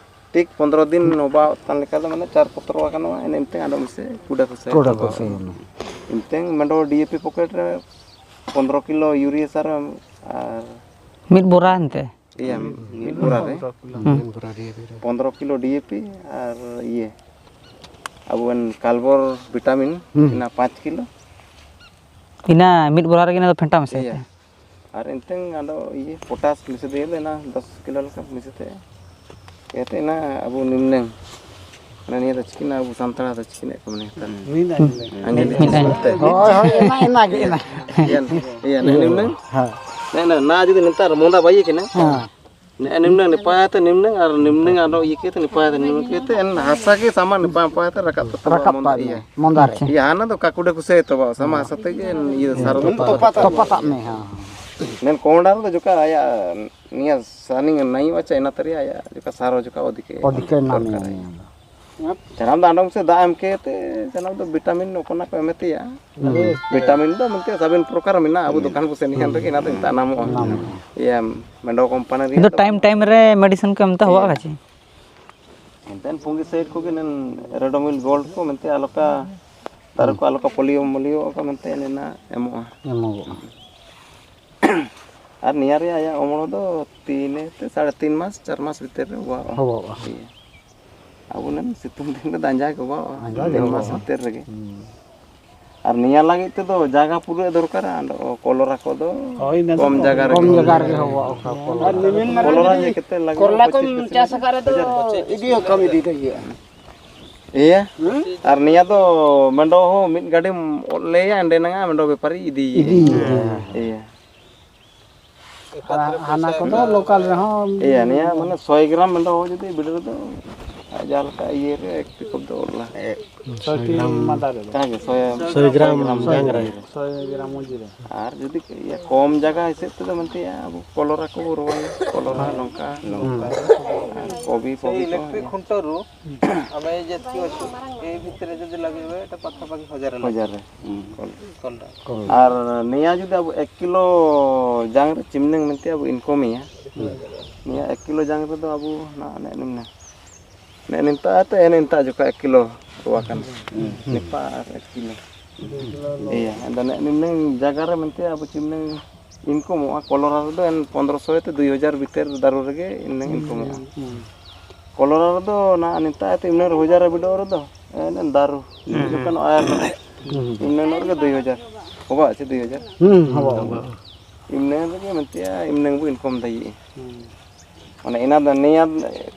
ᱴᱷᱤᱠ ᱯᱚᱱᱫᱽᱨᱚ ᱫᱤᱱ ᱱᱚᱵᱟᱣ ᱛᱟᱱ ᱞᱮᱠᱟ ᱫᱚ ᱢᱟᱱᱮ ᱪᱟᱨ ᱯᱚᱛᱨᱚ ᱟᱠᱟᱱᱟ, ᱮᱱᱮ ᱤᱱᱛᱮ ᱟᱫᱚ ᱢᱤᱥᱮ ᱠᱩᱰᱟᱹ ᱠᱚᱥᱮ ᱠᱩᱰᱟᱹ ᱠᱚᱥᱮ᱾ ᱤᱱᱛᱮ ᱢᱮᱱᱫᱚ ᱰᱤ ᱮ ᱯᱤ ᱯᱚᱠᱮᱴ ᱨᱮ ᱯᱚᱱᱫᱽᱨᱚ ᱠᱤᱞᱳ ᱭᱩᱨᱤᱭᱟ ᱥᱟᱨ ᱟᱨ ᱢᱤᱫ ᱵᱚᱨᱟ ᱮᱱᱛᱮ? ᱤᱭᱟᱹ, ᱢᱤᱫ ᱵᱚᱨᱟ ᱨᱮ ᱦᱩᱸ᱾ ᱯᱚᱱᱫᱽᱨᱚ kilo D A P R ᱤᱭᱟᱹ ᱟᱵᱚᱣᱟᱱ ᱠᱟᱞᱵᱚᱨ ᱵᱷᱤᱴᱟᱢᱤᱱ ᱦᱩᱸ᱾ ᱚᱱᱟ ᱯᱟᱸᱪ ᱠᱤᱞᱳ᱾ ᱤᱱᱟᱹ ᱢᱤᱫ ᱵᱚᱨᱟ ᱨᱮᱜᱮ ᱤᱱᱟᱹ ᱫᱚ ᱯᱷᱮᱱᱴᱟ ᱢᱮᱥᱟᱭ ᱤᱭᱟᱹ᱾ ᱛᱮ? ᱟᱨ ᱮᱱᱛᱮ ᱟᱫᱚ ᱤᱭᱟᱹ ᱯᱚᱴᱟᱥ ᱢᱤᱥᱮ ᱫᱚ ᱤᱭᱟᱹ ᱫᱚ ᱮᱱᱟ ᱫᱚᱥ ᱠᱤᱞᱳ ᱞᱮᱠᱟ ᱢᱤᱥᱮ ᱛᱮ᱾ ᱤᱭᱟᱹᱛᱮ ᱮᱱᱟ ᱟᱵᱚ ᱱᱤᱢᱱᱟᱝ᱾ ᱢᱟᱱᱮ ᱱᱤᱭᱟᱹ ᱫᱚ ᱪᱤᱠᱤᱱᱟ ᱟᱵᱚ ᱥᱟᱱᱛᱟᱲ ᱫᱚ ᱪᱤᱠᱤᱱᱟ ᱠᱚ ᱢᱮᱱᱟ ᱛᱟᱦᱮᱱ᱾ ᱢᱤᱫ ᱟᱸᱡᱮᱞ᱾ ᱟᱸᱡᱮᱞ ᱢᱤᱫ ᱟᱸᱡᱮᱞ᱾ ᱛᱮ᱾ ᱦᱳᱭ, ᱦᱳᱭ, ᱚᱱᱟ, ᱚᱱᱟ ᱜᱮ, ᱚᱱᱟ᱾ ᱤᱭᱟᱹ, ᱤᱭᱟᱹ, ᱱᱤᱢᱱᱟᱝ᱾ ᱦᱮᱸ᱾ ᱱᱮ-, ᱱᱮ-, ᱱᱟ ᱡᱩᱫᱤ ᱱᱮᱛᱟᱨ ᱢᱚᱸᱫᱟ ᱵᱟᱭ ᱤᱭᱟᱹ ᱠᱟᱱᱟ᱾ ᱦᱮᱸ᱾ ᱱᱮ-, ᱱᱤᱢᱱᱟᱝ ᱱᱮᱯᱟᱭ ᱛᱮ ᱱᱤᱢᱱᱟᱝ ᱟᱨ ᱱᱤᱢᱱᱟᱝ ᱟᱨᱚ ᱤᱭᱟᱹ ᱠᱮᱛᱮ ᱱᱮᱯᱟᱭ ᱛᱮ ᱱᱤᱢᱱᱟᱝ ᱠᱮᱛᱮ ᱮᱱ ᱦᱟᱥᱟ ᱜᱮ ᱥᱟᱢᱟ ᱱᱮᱯᱟᱭ ᱱᱮᱯᱟᱭ ᱛᱮ ᱨᱟᱠᱟᱵ ᱛᱟᱠᱚᱣᱟ ᱨᱟᱠᱟᱵ ᱢᱚᱸᱫᱟ ᱠᱟᱜ ᱤᱭᱟᱹ᱾ ᱢᱮ, ᱢᱚᱸᱫᱟ ᱨᱮ᱾ ᱟᱪᱪᱷᱟ᱾ ᱤᱭᱟᱹ ᱦᱟᱱᱟ ᱫᱚ ᱠᱟᱠᱩᱰᱮ ᱠᱩᱥᱮ ᱛᱚᱵᱟ ᱥᱟᱢᱟ ᱦᱟᱥᱟ ᱛᱮᱜᱮ ᱤᱭᱟᱹ ᱥᱟᱨ ᱫᱚ ᱛᱚᱯᱟ ᱛᱚᱯᱟ ᱛᱟᱜ ᱢᱮ, ᱦᱮᱸ᱾ ᱱᱮᱱ ᱠᱚᱸᱰᱟ ᱨᱮᱫᱚ ᱡᱚᱠᱟ ᱟᱭᱟᱜ ᱱᱤᱭᱟᱹ ᱥᱟᱨᱱᱤᱝ ᱱᱟᱭᱚᱜᱼᱟ ᱪᱮ ᱮᱱᱟ ᱛᱟᱨᱤᱭᱟ ᱟᱭᱟᱜ ᱡᱚᱠᱟ ᱥᱟᱨᱚ ᱡᱚᱠᱟ ᱚᱫᱤᱠᱮ ᱚᱫᱤᱠᱮ ᱱᱟᱢ ᱫᱚᱨᱠᱟᱨ᱾ ᱡᱟᱱᱟᱢ ᱫᱚ ᱟᱸᱰᱚᱝ ᱥᱮ ᱫᱟᱜ ᱮᱢ ᱠᱮᱛᱮ ᱡᱟᱱᱟᱢ ᱫᱚ ᱵᱷᱤᱴᱟᱢᱤᱱ ᱚᱠᱚᱱᱟ ᱠᱚ ᱮᱢᱮᱛᱮᱭᱟ᱾ ᱦᱩᱸ᱾ ᱵᱷᱤᱴᱟᱢᱤᱱ ᱫᱚ ᱢᱮᱱᱛᱮ ᱥᱟᱵᱤᱱ ᱯᱨᱚᱠᱟᱨ ᱢᱮᱱᱟᱜᱼᱟ, ᱟᱵᱚ ᱫᱚᱠᱟᱱ ᱵᱚ ᱥᱮᱱ ᱞᱮᱠᱷᱟᱱ ᱨᱮᱜᱮ ᱚᱱᱟ ᱫᱚ ᱱᱮᱛᱟᱨ ᱱᱟᱢᱚᱜᱼᱟ᱾ ᱱᱟᱢᱚᱜᱼᱟ᱾ ᱤᱭᱟᱹ ᱢᱮᱱᱰᱚ ᱠᱚᱢᱯᱟᱱᱤ ᱤᱧ ᱨᱮᱭᱟᱜ ᱫᱚ ᱫᱚ ᱴᱟᱭᱤᱢ ᱴᱟᱭᱤᱢ ᱨᱮ ᱢᱮᱰᱤᱥᱤᱱ ᱠᱚ ᱮᱢ ᱛᱟᱦᱮᱸ ᱦᱩᱭᱩᱜᱼᱟ ᱠᱟᱪᱷᱤ᱾ ᱮᱱᱛᱮᱱ ᱯᱷᱩᱝᱜᱤᱥᱟᱭᱤᱰ ᱠᱚᱜᱮ ᱱᱮᱱ ᱨᱮᱰᱳᱢᱤᱞ ᱜᱳᱞᱰ ᱠᱚ ᱢᱮᱱᱛᱮ ᱟᱞᱚᱠᱟ ᱫᱟᱨᱮ ᱠᱚ ᱟᱞᱚᱠᱟ ᱯᱚᱞᱤᱭᱳ ᱢᱚᱞᱤᱭᱳ ᱠᱚ ᱢᱮᱱᱛᱮ ᱱᱮᱱᱟ ᱮᱢᱚᱜᱼᱟ᱾ ᱮᱢᱚᱜᱚᱜᱼᱟ᱾ ᱟᱨ ᱱᱤᱭᱟᱹ ᱨᱮᱭᱟᱜ ᱟᱭᱟᱜ ᱚᱢᱚᱞ ᱫᱚ ᱛᱤᱱ ᱛᱮ ᱥᱟᱲᱮ ᱛᱤᱱ ᱢᱟᱥ, ᱪᱟᱨ ᱢᱟᱥ ᱵᱷᱤᱛᱤᱨ ᱨᱮ ᱦᱚᱵᱟᱜᱼᱟ᱾ ᱦᱚᱵᱟᱜᱼᱟ᱾ ᱤᱭᱟᱹ᱾ ᱟᱵᱚ ᱱᱮᱱ ᱥᱤᱛᱩᱝ ᱫᱤᱱ ᱨᱮ ᱫᱚ ᱟᱸᱡᱟ ᱜᱮ ᱦᱚᱵᱟᱜᱼᱟ᱾ ᱟᱸᱡᱟ ᱜᱮ ᱛᱤᱱ ᱢᱟᱥ ᱦᱚᱵᱟᱜᱼᱟ᱾ ᱵᱷᱤᱛᱤᱨ ᱨᱮᱜᱮ᱾ ᱦᱩᱸ᱾ ᱟᱨ ᱱᱤᱭᱟᱹ ᱞᱟᱹᱜᱤᱫ ᱛᱮᱫᱚ ᱡᱟᱭᱜᱟ ᱯᱩᱨᱟᱹ ᱫᱚᱨᱠᱟᱨᱟ, ᱟᱨ ᱠᱚᱞᱚᱨᱟ ᱠᱚᱫᱚ ᱦᱳᱭ, ᱤᱱᱟᱹ ᱫᱚ ᱠᱚᱢ ᱠᱚᱢ ᱡᱟᱭᱜᱟ ᱨᱮᱜᱮ᱾ ᱠᱚᱢ ᱡᱟᱭᱜᱟ ᱨᱮᱜᱮ ᱦᱚᱵᱟᱜᱼᱟ ᱚᱠᱟ ᱠᱚᱞᱚᱨᱟ᱾ ᱟᱨ ᱱᱤᱢᱤᱱ ᱢᱟᱨᱟᱝ ᱠᱚᱞᱚᱨᱟ ᱡᱩᱫᱤ ᱤᱭᱟᱹ ᱠᱟᱛᱮ ᱞᱟᱜᱟᱣ ᱠᱚᱨᱞᱟ ᱠᱚᱢ ᱯᱚᱸᱪᱤᱥ ᱪᱟᱥ ᱯᱚᱸᱪᱤᱥ ᱟᱠᱟᱫ ᱨᱮᱫᱚ ᱦᱟᱡᱟᱨ᱾ ᱤᱫᱤ ᱦᱚᱸ ᱠᱚᱢ ᱤᱫᱤ ᱠᱟᱜ ᱦᱩᱭᱩᱜᱼᱟ᱾ ᱤᱭᱟᱹ? ᱦᱩᱸ? ᱟᱨ ᱱᱤᱭᱟᱹ ᱫᱚ ᱢᱮᱱᱰᱚ ᱦᱚᱸ ᱢᱤᱫ ᱜᱟᱹᱰᱤᱢ ᱚᱞ ᱞᱟᱹᱭᱟ, ᱮᱸᱰᱮ ᱱᱟᱝᱟ ᱢᱮᱱᱰᱚ ᱵᱮᱯᱟᱨᱤ ᱤᱫᱤᱭᱮᱭᱟ᱾ ᱤᱫᱤᱭᱮᱭᱟ᱾ ᱤᱭᱟᱹ᱾ ᱟᱨ ᱦᱟᱱᱟ ᱠᱚᱫᱚ ᱞᱳᱠᱟᱞ ᱨᱮᱦᱚᱸ ᱤᱭᱟᱹ, ᱱᱤᱭᱟᱹ ᱢᱟᱱᱮ ᱥᱚᱭ ᱜᱨᱟᱢ ᱢᱮᱱᱰᱚ ᱦᱚᱸ ᱡᱩᱫᱤ ᱵᱤᱰᱟᱹᱣ ᱨᱮᱫᱚ ᱟᱡ ᱡᱟᱦᱟᱸ ᱞᱮᱠᱟ ᱤᱭᱟᱹ ᱨᱮ ᱮᱠ ᱯᱤᱠᱚᱯ ᱫᱚ ᱚᱞᱟ᱾ ᱥᱚᱭ ᱴᱤ ᱢᱟᱫᱟ ᱨᱮᱫᱚ᱾ ᱦᱮᱸ ᱜᱮ, ᱥᱚᱭ, ᱥᱚᱭ ᱜᱨᱟᱢ ᱥᱚᱭ ᱜᱨᱟᱢ ᱡᱟᱝ ᱨᱮ᱾ ᱥᱚᱭ ᱜᱨᱟᱢ ᱢᱚᱡᱽ ᱨᱮ᱾ ᱟᱨ ᱡᱩᱫᱤ ᱤᱭᱟᱹ ᱠᱚᱢ ᱡᱟᱭᱜᱟ ᱦᱤᱥᱟᱹᱵ ᱛᱮᱫᱚ ᱢᱮᱱᱛᱮᱭᱟ ᱟᱵᱚ ᱠᱚᱞᱚᱨᱟ ᱠᱚᱵᱚ ᱨᱚᱦᱚᱭᱟ, ᱠᱚᱞᱚᱨᱟ ᱱᱚᱝᱠᱟ, ᱦᱩᱸ᱾ ᱱᱚᱝᱠᱟ, ᱟᱨ ᱠᱚᱵᱤ, ᱥᱮ ᱯᱚᱵᱤ ᱠᱚ᱾ ᱤᱞᱮᱠᱴᱨᱤᱠ ᱠᱷᱩᱱᱴᱟᱹᱣ ᱨᱩ ᱟᱢᱮ ᱡᱮ ᱛᱤ ᱚᱪᱚ, ᱮᱭ ᱵᱷᱤᱛᱨᱤ ᱨᱮ ᱡᱩᱫᱤ ᱞᱟᱜᱟᱣ ᱢᱮ, ᱮᱴᱟ ᱯᱟᱛᱷᱟ ᱵᱟᱜᱤ ᱦᱚᱡᱟᱨ ᱨᱮ ᱞᱟᱜᱟᱣ᱾ ᱦᱩᱸ᱾ ᱠᱚᱞ᱾ ᱠᱚᱞ᱾ ᱟᱨ ᱱᱤᱭᱟ ᱡᱩᱫᱤ ᱟᱵᱚ ᱮᱠ ᱠᱤᱞᱳ ᱡᱟᱝ ᱨᱮ ᱪᱤᱢᱱᱟᱹᱝ ᱢᱮᱱᱛᱮ ᱟᱵᱚ ᱤᱱᱠᱚᱢᱮᱭᱟ, ᱦᱩᱸ᱾ ᱱᱤᱭᱟ ᱮᱠ ᱠᱤᱞᱳ ᱡᱟᱝ ᱨᱮᱫᱚ ᱟᱵᱚ ᱱᱟ ᱚᱱᱮ ᱱᱤᱢᱱᱟ ᱱᱮ ᱱᱤᱱᱛᱟ ᱟᱛᱮ ᱮᱱ ᱱᱤᱱᱛᱟ ᱡᱚᱠᱷᱟ ᱮᱠ ᱠᱤᱞᱳ ᱨᱚᱣᱟ ᱠᱟᱱᱟ᱾ ᱱᱤᱯᱟ ᱟᱨ ᱮᱠ ᱠᱤᱞᱳ᱾ ᱤᱭᱟᱹ, ᱟᱫᱚ ᱱᱮ ᱱᱤᱱᱟᱹᱝ ᱡᱟᱭᱜᱟ ᱨᱮ ᱢᱮᱱᱛᱮ ᱟᱵᱚ ᱪᱤᱢᱱᱟᱹᱝ ᱤᱱᱠᱚᱢᱚᱜᱼᱟ᱾ ᱠᱚᱞᱚᱨᱟ ᱨᱮᱫᱚ ᱮᱱ ᱯᱚᱱᱫᱽᱨᱚᱥᱚ ᱛᱮ ᱫᱩᱭ ᱦᱟᱡᱟᱨ ᱵᱷᱤᱛᱤᱨ ᱫᱟᱨᱩ ᱨᱮᱜᱮ ᱤᱱᱟᱹᱝ ᱤᱱᱠᱚᱢᱚᱜᱼᱟ᱾ ᱠᱚᱞᱚᱨᱟ ᱨᱮᱫᱚ ᱚᱱᱟ ᱱᱤᱛᱟᱜ ᱛᱮ ᱤᱱᱟᱹ ᱨᱳᱡᱟ ᱨᱮ ᱵᱤᱰᱟᱹᱣ ᱨᱮᱫᱚ ᱮᱱ ᱫᱟᱨᱩ ᱡᱚᱠᱷᱚᱱ ᱟᱨ ᱤᱱᱟᱹ ᱱᱚᱜ ᱨᱮᱜᱮ ᱫᱩᱭ ᱦᱟᱡᱟᱨ᱾ ᱦᱚᱵᱟ ᱪᱮ ᱫᱩᱭ ᱦᱟᱡᱟᱨ? ᱦᱩᱸ, ᱦᱚᱵᱟ, ᱦᱚᱵᱟ᱾ ᱤᱱᱟᱹ ᱨᱮᱜᱮ ᱢᱮᱱᱛᱮᱭᱟ ᱤᱱᱟᱹᱝ ᱵᱚ ᱤᱱᱠᱚᱢ ᱫᱟᱭᱤᱜᱼᱟ᱾ ᱢᱟᱱᱮ ᱮᱱᱟ ᱫᱚ ᱱᱤᱭᱟᱹ